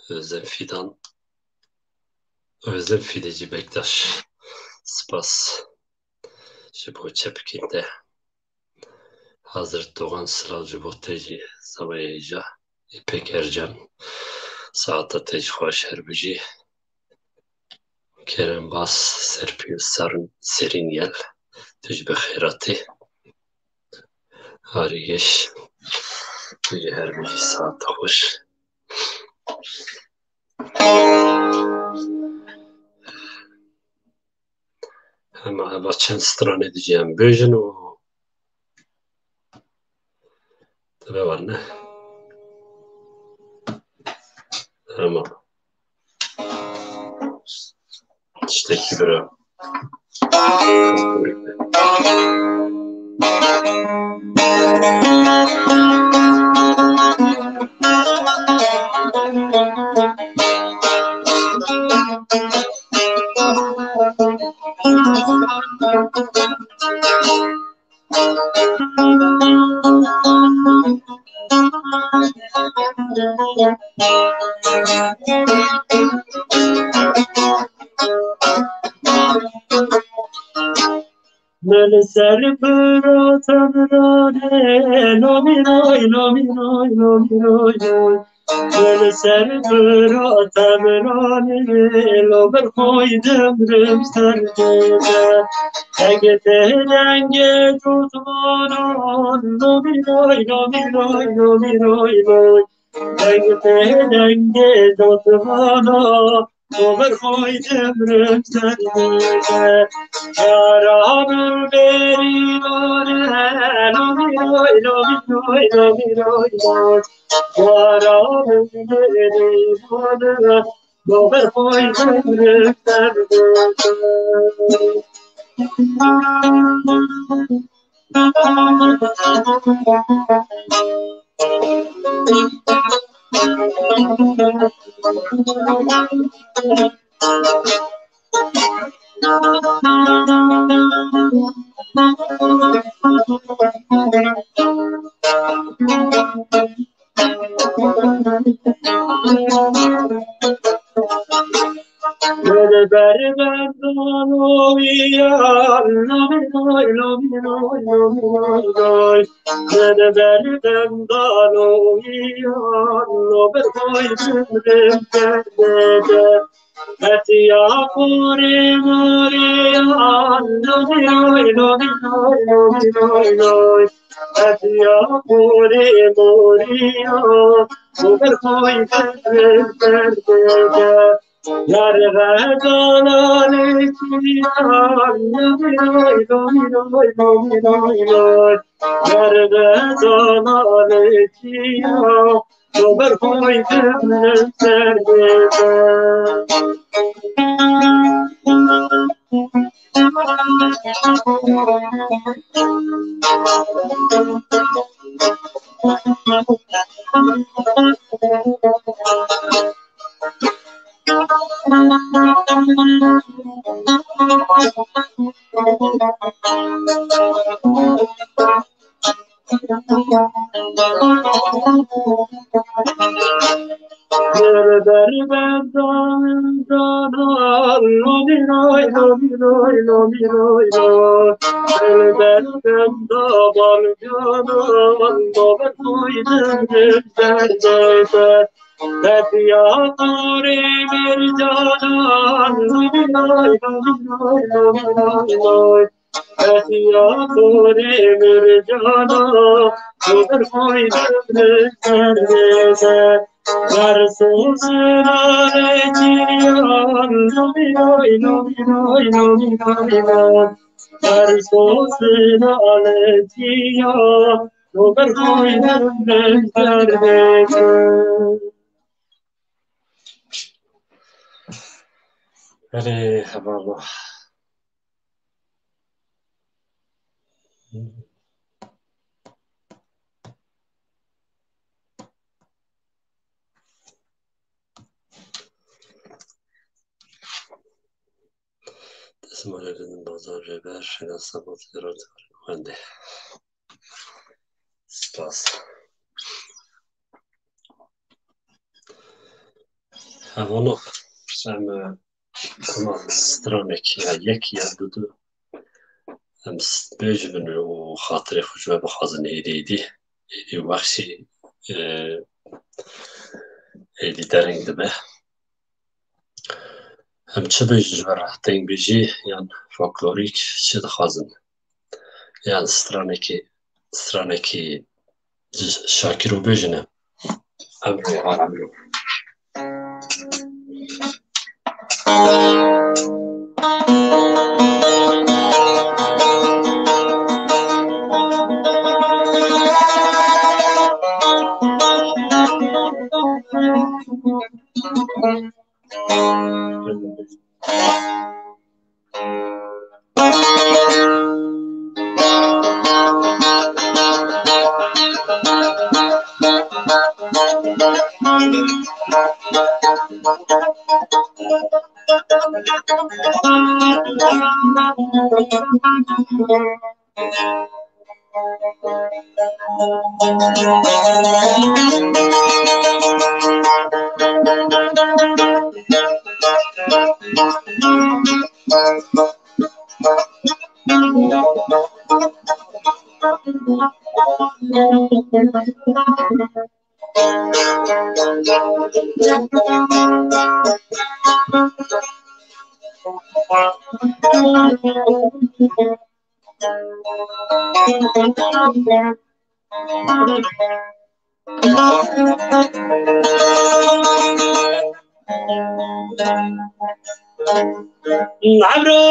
Özen Fidan, Özen Fideci Bektaş, spas ji bo çepikên te. Hazir Doğan, silav ji bo te jî, zavayê hêja, Îpek Ercan, saeta te jî xweş her bijî. Kerem Bas, Serpîl Sarın, Serîn Yel, tu jî bi xêr hatî. Harî Geş, tu jî her bijî, saeta xweş. Hema hema çend stranê dijî em bêjin û dibe wan ne. Hema tiştekî bira. Min ser bira temrane, lomî loy, lomî loy, lomî loy loy. Min ser bira temrane, lo ber xwe demrim ser bide. Ege te dengê dotmanan, lomî loy, lomî loy, lomî loy loy. Ege te dengê dotmanan, Ober xwe demrim ser bide. Yara min berî nane, lomî loy, lomî loy, lomî loy loy. Yara min berî nane, ober xwe demrim ser bide. Dilber bendalo ya, lomi loy, lomi loy, lomi loy loy. Dilber bendalo ya, lober koy bimrim derdede. Etiya kuri muri ya, lomi loy, lomi loy, lomi loy loy. Etiya kuri muri ya, lober koy bimrim derdede. Yar ğedana letiya, lomi loy, lomi loy, lomi loy loy. Yar ğedana letiya, ober koy bimrim derdede. Dilber benda, benda, lomiroy, lomiroy, lomiroy, loy. Dilber benda, bal cana, lober koydum, dilber, dilber. Bediya Nurê Mercanan, lomiroy, lomiroy, lomiroy, loy. Bediya Nurê Mercanan, lober koydum, dilber, dilber. Bersoz nale ciyan, lomiroy, lomiroy, lomiroy, loy. Bersoz nale ciyan, lober koydum, dilber, dilber. Erê, hevalno. Destmalê Rêzin Bazar, Rêber Şêna Seba, Zêra Tarî Xwendê. Spas. Hevalno, em, e, hema stranekî ya yek ya du du em s-, bêjibin û xatirê xwe ji we bixwazin êdî, êdî, êdî wexşî, e, êdî dereng dibe. Em çi bêjin ji we re? Dengbêjî yan folklorîk çi dixwazin? Yan stranekî, stranekî ji Şakiro bêjine. Emro, ha, emro. Emro,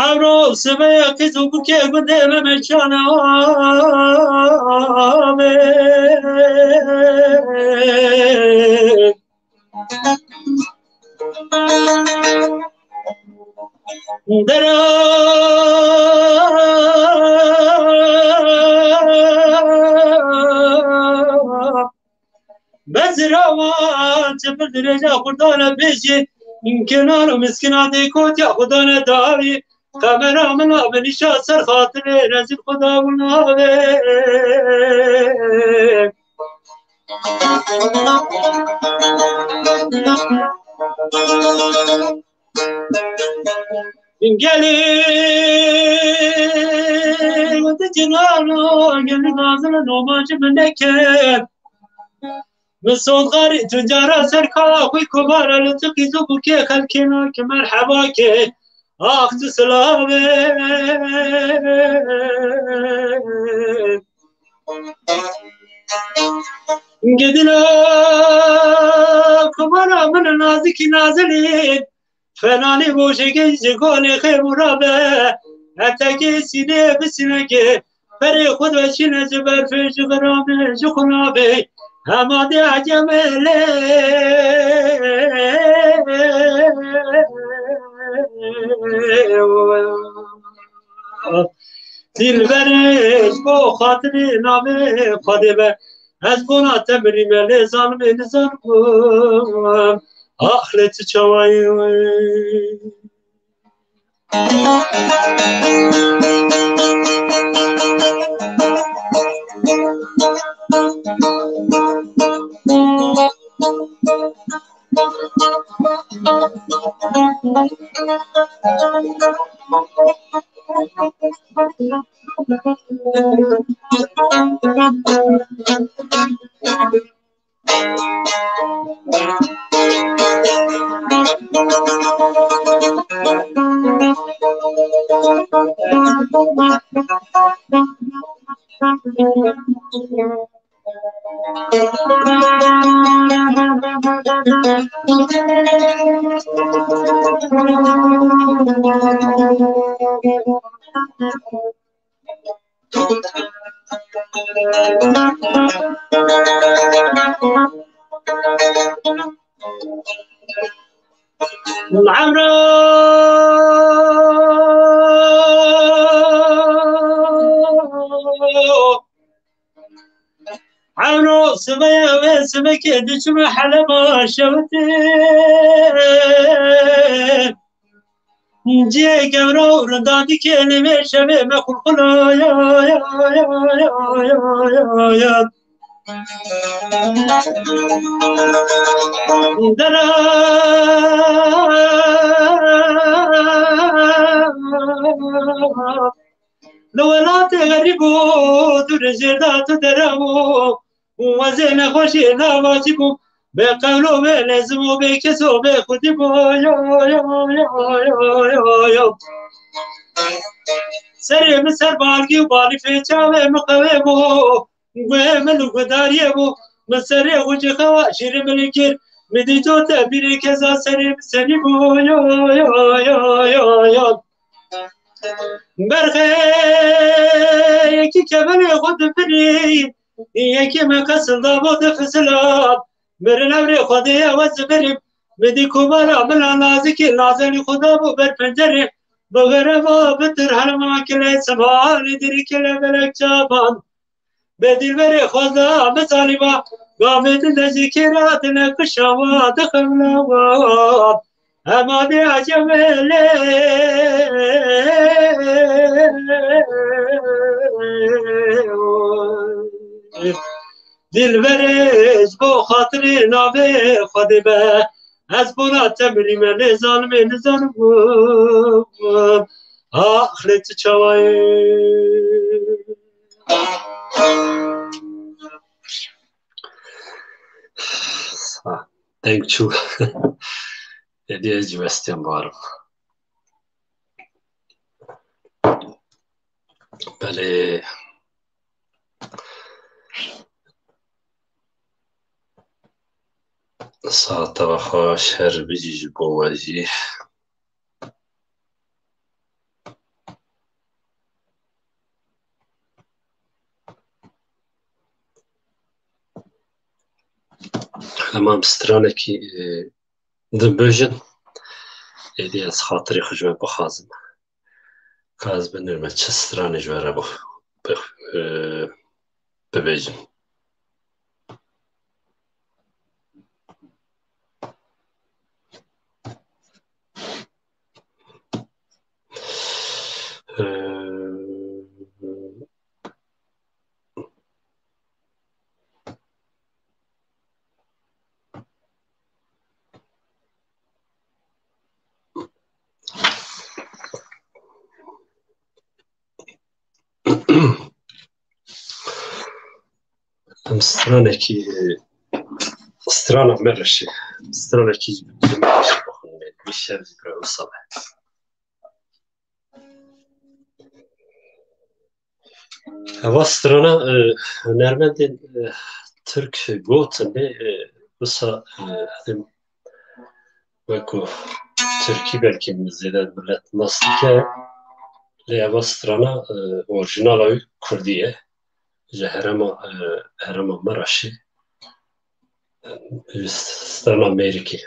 emro, sibê qîz û bûkê gundê me meşana be. Dera bezirawan çi pir dirêja xurdane bêjî, kenar û miskina dê kotiya xudane dawî, qemera min a binîşa ser xatirê rezîl xuda wina be. Gelî di cinan û gelî nazin û mancî min neke. Min sozgarî tu cara ser ka xwî komara li tu qîz û bûkê xelkê nake merheba ke. Ax tu silavê. Gidina kumara min nazikî nazilî. Fenanî bojekê ji gonê xêmûra be. Etekê sînê bi sînekê. Perê xwe de çîne ji berfê ji xirabê ji xunabê. Hema dê ecemê lê. Dilberê ji bo xatirê navê Xwedê be. Ez bona te mirîme lê zanimê nizanim. Ax lê tu çawayî. Emro Ewro sibê wê sibekê diçime Heleba şewitê. Cihê gewra û rinda dikê li vê şevê me xulxula ya, ya, ya, ya, ya, ya, ya. Dera Li welatê xerîb û dûr jêr de tu dere bû, û ez ê nexweşê navacî bûm, bê qewlo bê lêzim û bê kes û bê xwedî bû, yo, yo, yo, yo, yo, yo. Serê min ser balgî û balîfê çavê min qewê bû, guhê min û gudariyê bû, min serê xwe ji xewa şîrê min kir, min dîto te bîrê keza serê min senî bû, yo, yo, yo, yo, yo. Berxê yekî kemenê xwe dibirî, yekî me qesil dabo difisilan. Mirin evrê Xwedê ye wez birîm. Min dî komara min a nazikî, nazenî xwe dabo ber pencerê. Bi xereba bitir helma kilê simanî dirî kile belek çavan. Bê dilberê xweza min zalîma, gavê din de ji kêra dine kişawa dixemlawa. Hema bê ecemê lê. Dilberê ji bo xatirê navê Xwedê be. Ez bona te mirîme, lê zalimê nizanim axirê tu çawa ye. Deng çû. Êdî ez jî westiyam barim. Belê. Saeta we xweş her bijî ji bo we jî. Hema em stranekî, e, din bêjin. Êdî ez xatirê xwe ji we bixwazim. Ka ez binirme çi stranê ji we re bix-, bix-, e, bibêjim. E, Em stranekî, strana me reşê. Stranekî ji me reşê bixwînê. Bi şev jî bira wisa be. Eva strana, e, hunermendên, e, Tirk gotin lê, e, wisa, e, ez ê wekî Tirkî belkî zêde milet nas dike, lê eva strana, e, orîjinala wî Kurdî ye. Ji herêma, e, herêma Meraşê. E, strana Mêrikê.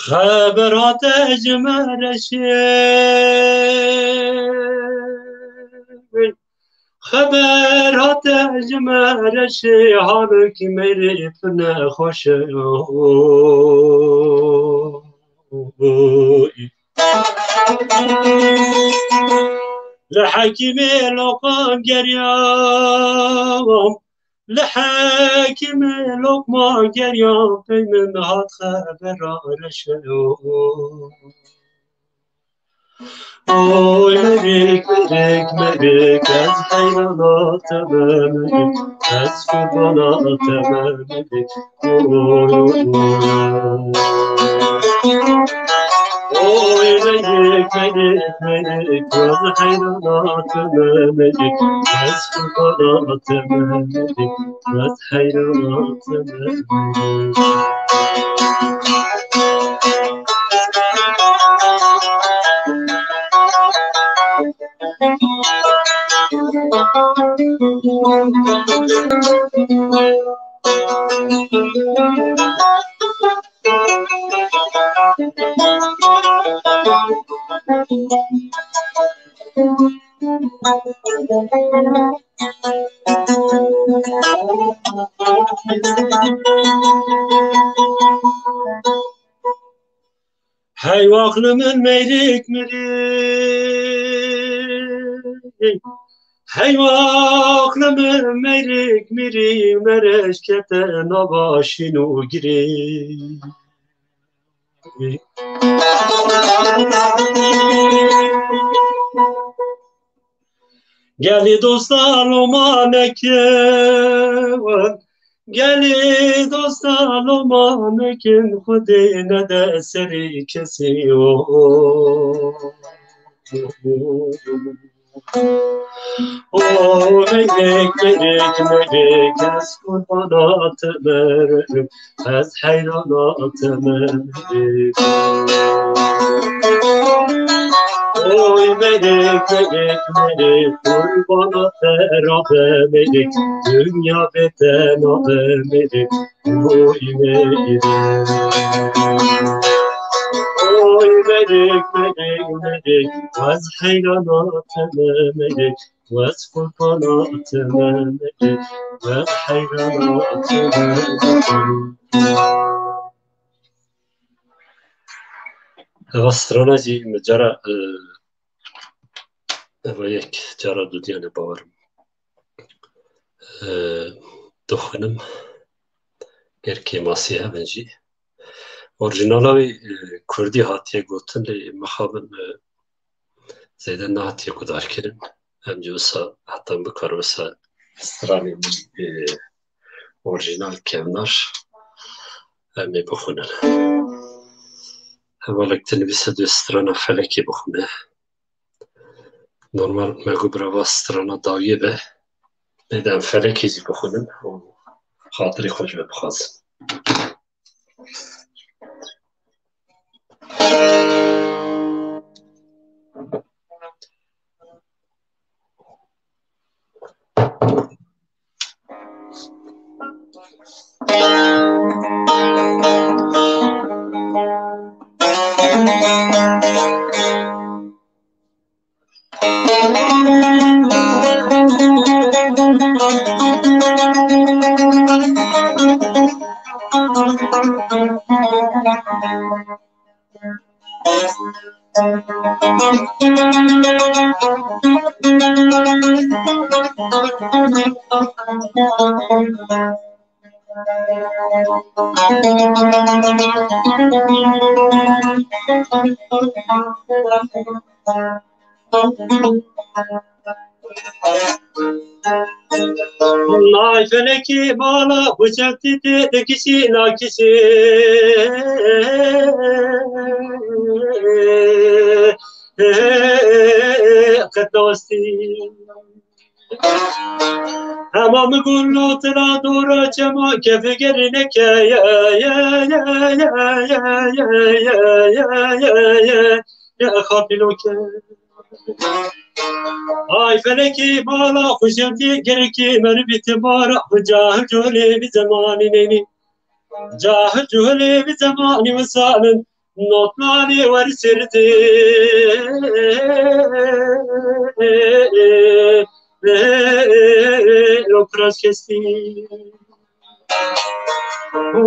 Xeber hate ji me reşê, xeber hate ji me reşê, halekî mêrê tu nexweş e. Li hekîmê loqan geriyam, li hekîmê loqman geriyam, pey min hat xebera reşe. Oy merik, merik, merik, ez heyrana te me merik, ez qurbana te me merik. Oy, oy, oy. Oy merik, merik, merik, ez heyrana te me merik, ez qurbana te me merik, ez heyrana te me merik. Hey, aqlê min mêrik mirî. Hey, aqlê min mêrik mirî, mereş kete nava şîn û girî. Gelî dosta loma nekin, gelî dosta loma nekin, Xwedê nede serê kesî. O, o, o, o, o, merik, merik, merik, ez qurbana te merim. Ez heyrana te me merik. Oy merik, merik, merik, qurbana te rabe merik, dinya bê te nabe merik. Oy merik. Oy merik, merik, merik, ez heyrana te me merik. Wez qurbana te me merik, wez heyrana te me merik. Eva strana jî min cara, e, eva yek cara dudiyan e bawerim. E, dixwînim, ger kêmasî hebin jî. Orîjinala wî, e, kurdî hatiye gotin, lê mixabin, e, zêde nehatiye gudarkirin. Em jî wisa heta em bikarin wisa stranê wî, e, orîjînal kevnar em ê bixwînin. Hevalek tu nivîse dê strana Felekê bixwîne. Normal me got birava strana dawiyê be. Lê de em Felekê jî bixwînin û xatirê xwe ji we bixwazin. Ay felekî mala xweşewtî tê dikişî nakişî. Qet newestî. Hema min got lo tira dora çema kevgerî neke ye ye ye ye ye ye ye ye ye ye ye ye xapîloke. Ay felekî mala xweşewtî gerekî merivî timara xwe cahil cuhilê vî zemanî nênî. Cahil cuhilê vî zemanî wisalin notnanê wer sirdi. Lo piras kestî.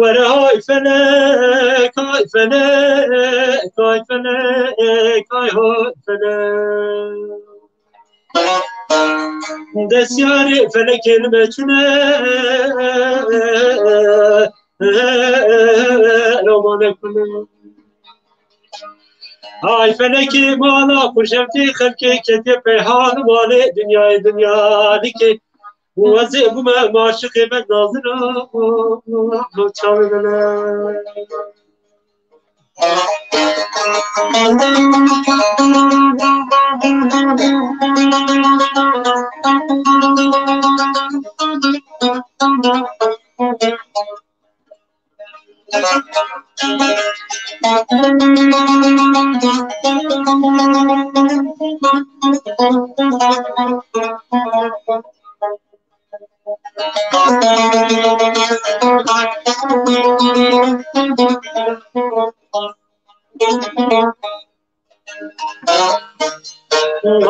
Were hay felek, hay felek, hay felek, hay hay felek. Desyarê felekên me çune, romane kune. Ay felekê mala xweşewtî xelkê ketiye peyhan malê dinyayê dinyalikê. Wezê bûme maşiqê me nazira çavê me.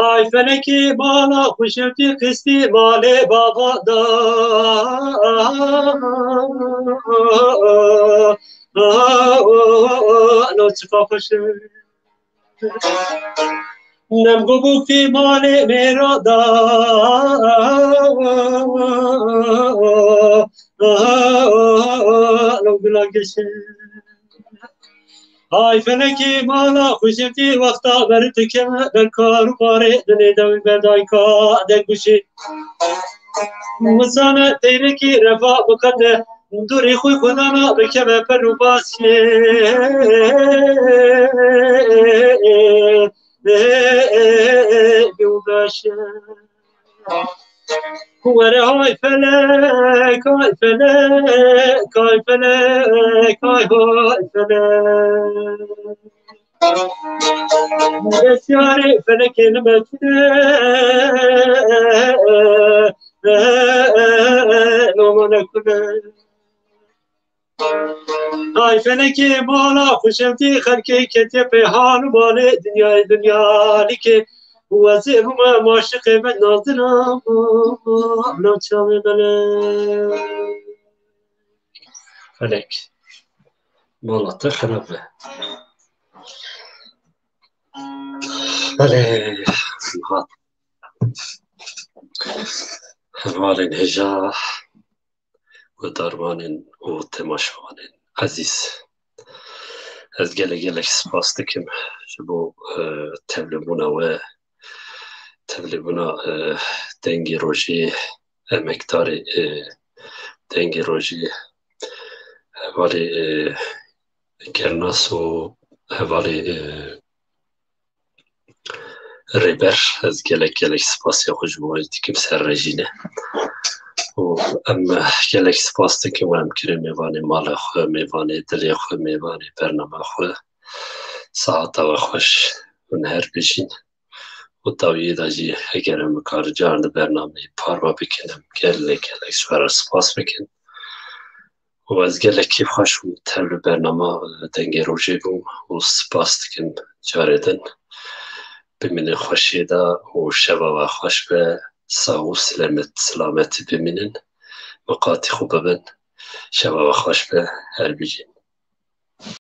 Ay felekî mala xweşewtî qistî malê bava da. No çiqa xweş e. Nem gubûkî malê mêra da. No gula geşe. Ay felekî mala xweşewtî wexta ber dikeve ber kar û barê dinê dewî berdayka deguşî. Misane teyrekî refa bikete, durî xwe xwedana bikeve per û baskê. Bi û beşe. Were hay felek, hay felek, hay felek, hay hay felek. Desyarê felekên me tune, nomane kune. Ay felekê mala xweşewtî xelkê ketiye pê hal û malê dinyayê dinyalikê. Wezê bûme maşiqê me nazira nav çavê me ne. Felek. Mala te xirab be. Belê. Hat. Hevalên hêja. Guhdarvanên û temaşevanên ezîz, ez gelek gelek spas dikim ji bo, e, tevlîbûna we, tevlîbûna, e, Dengê Rojê, emekdarê, e, Dengê Rojê, hevalê, e, Gernas û hevalê, e, Rêber, ez gelek gelek spasiya xwe ji bo we dikim ser rejîne. Û em gelek spas dikin we em kirê mêvanê mala xwe, mêvanê dilê xwe, mêvanê bernama xwe. Saeta we xweş, hûn her bijîn. Û dawiyê de jî eger em bikarin carin di bernameyê parve bikin, em gelek gelek ji we re spas bikin. Û ez gelek kêfxweş û tev li bernama, e, Dengê Rojê bûm û spas dikim carê din. Bimînin xweşiyê de û şeva we xweş be, sax û silemet, silametî bimînin, miqatî xwe bibin. Şeva we xweş be, her bijîn.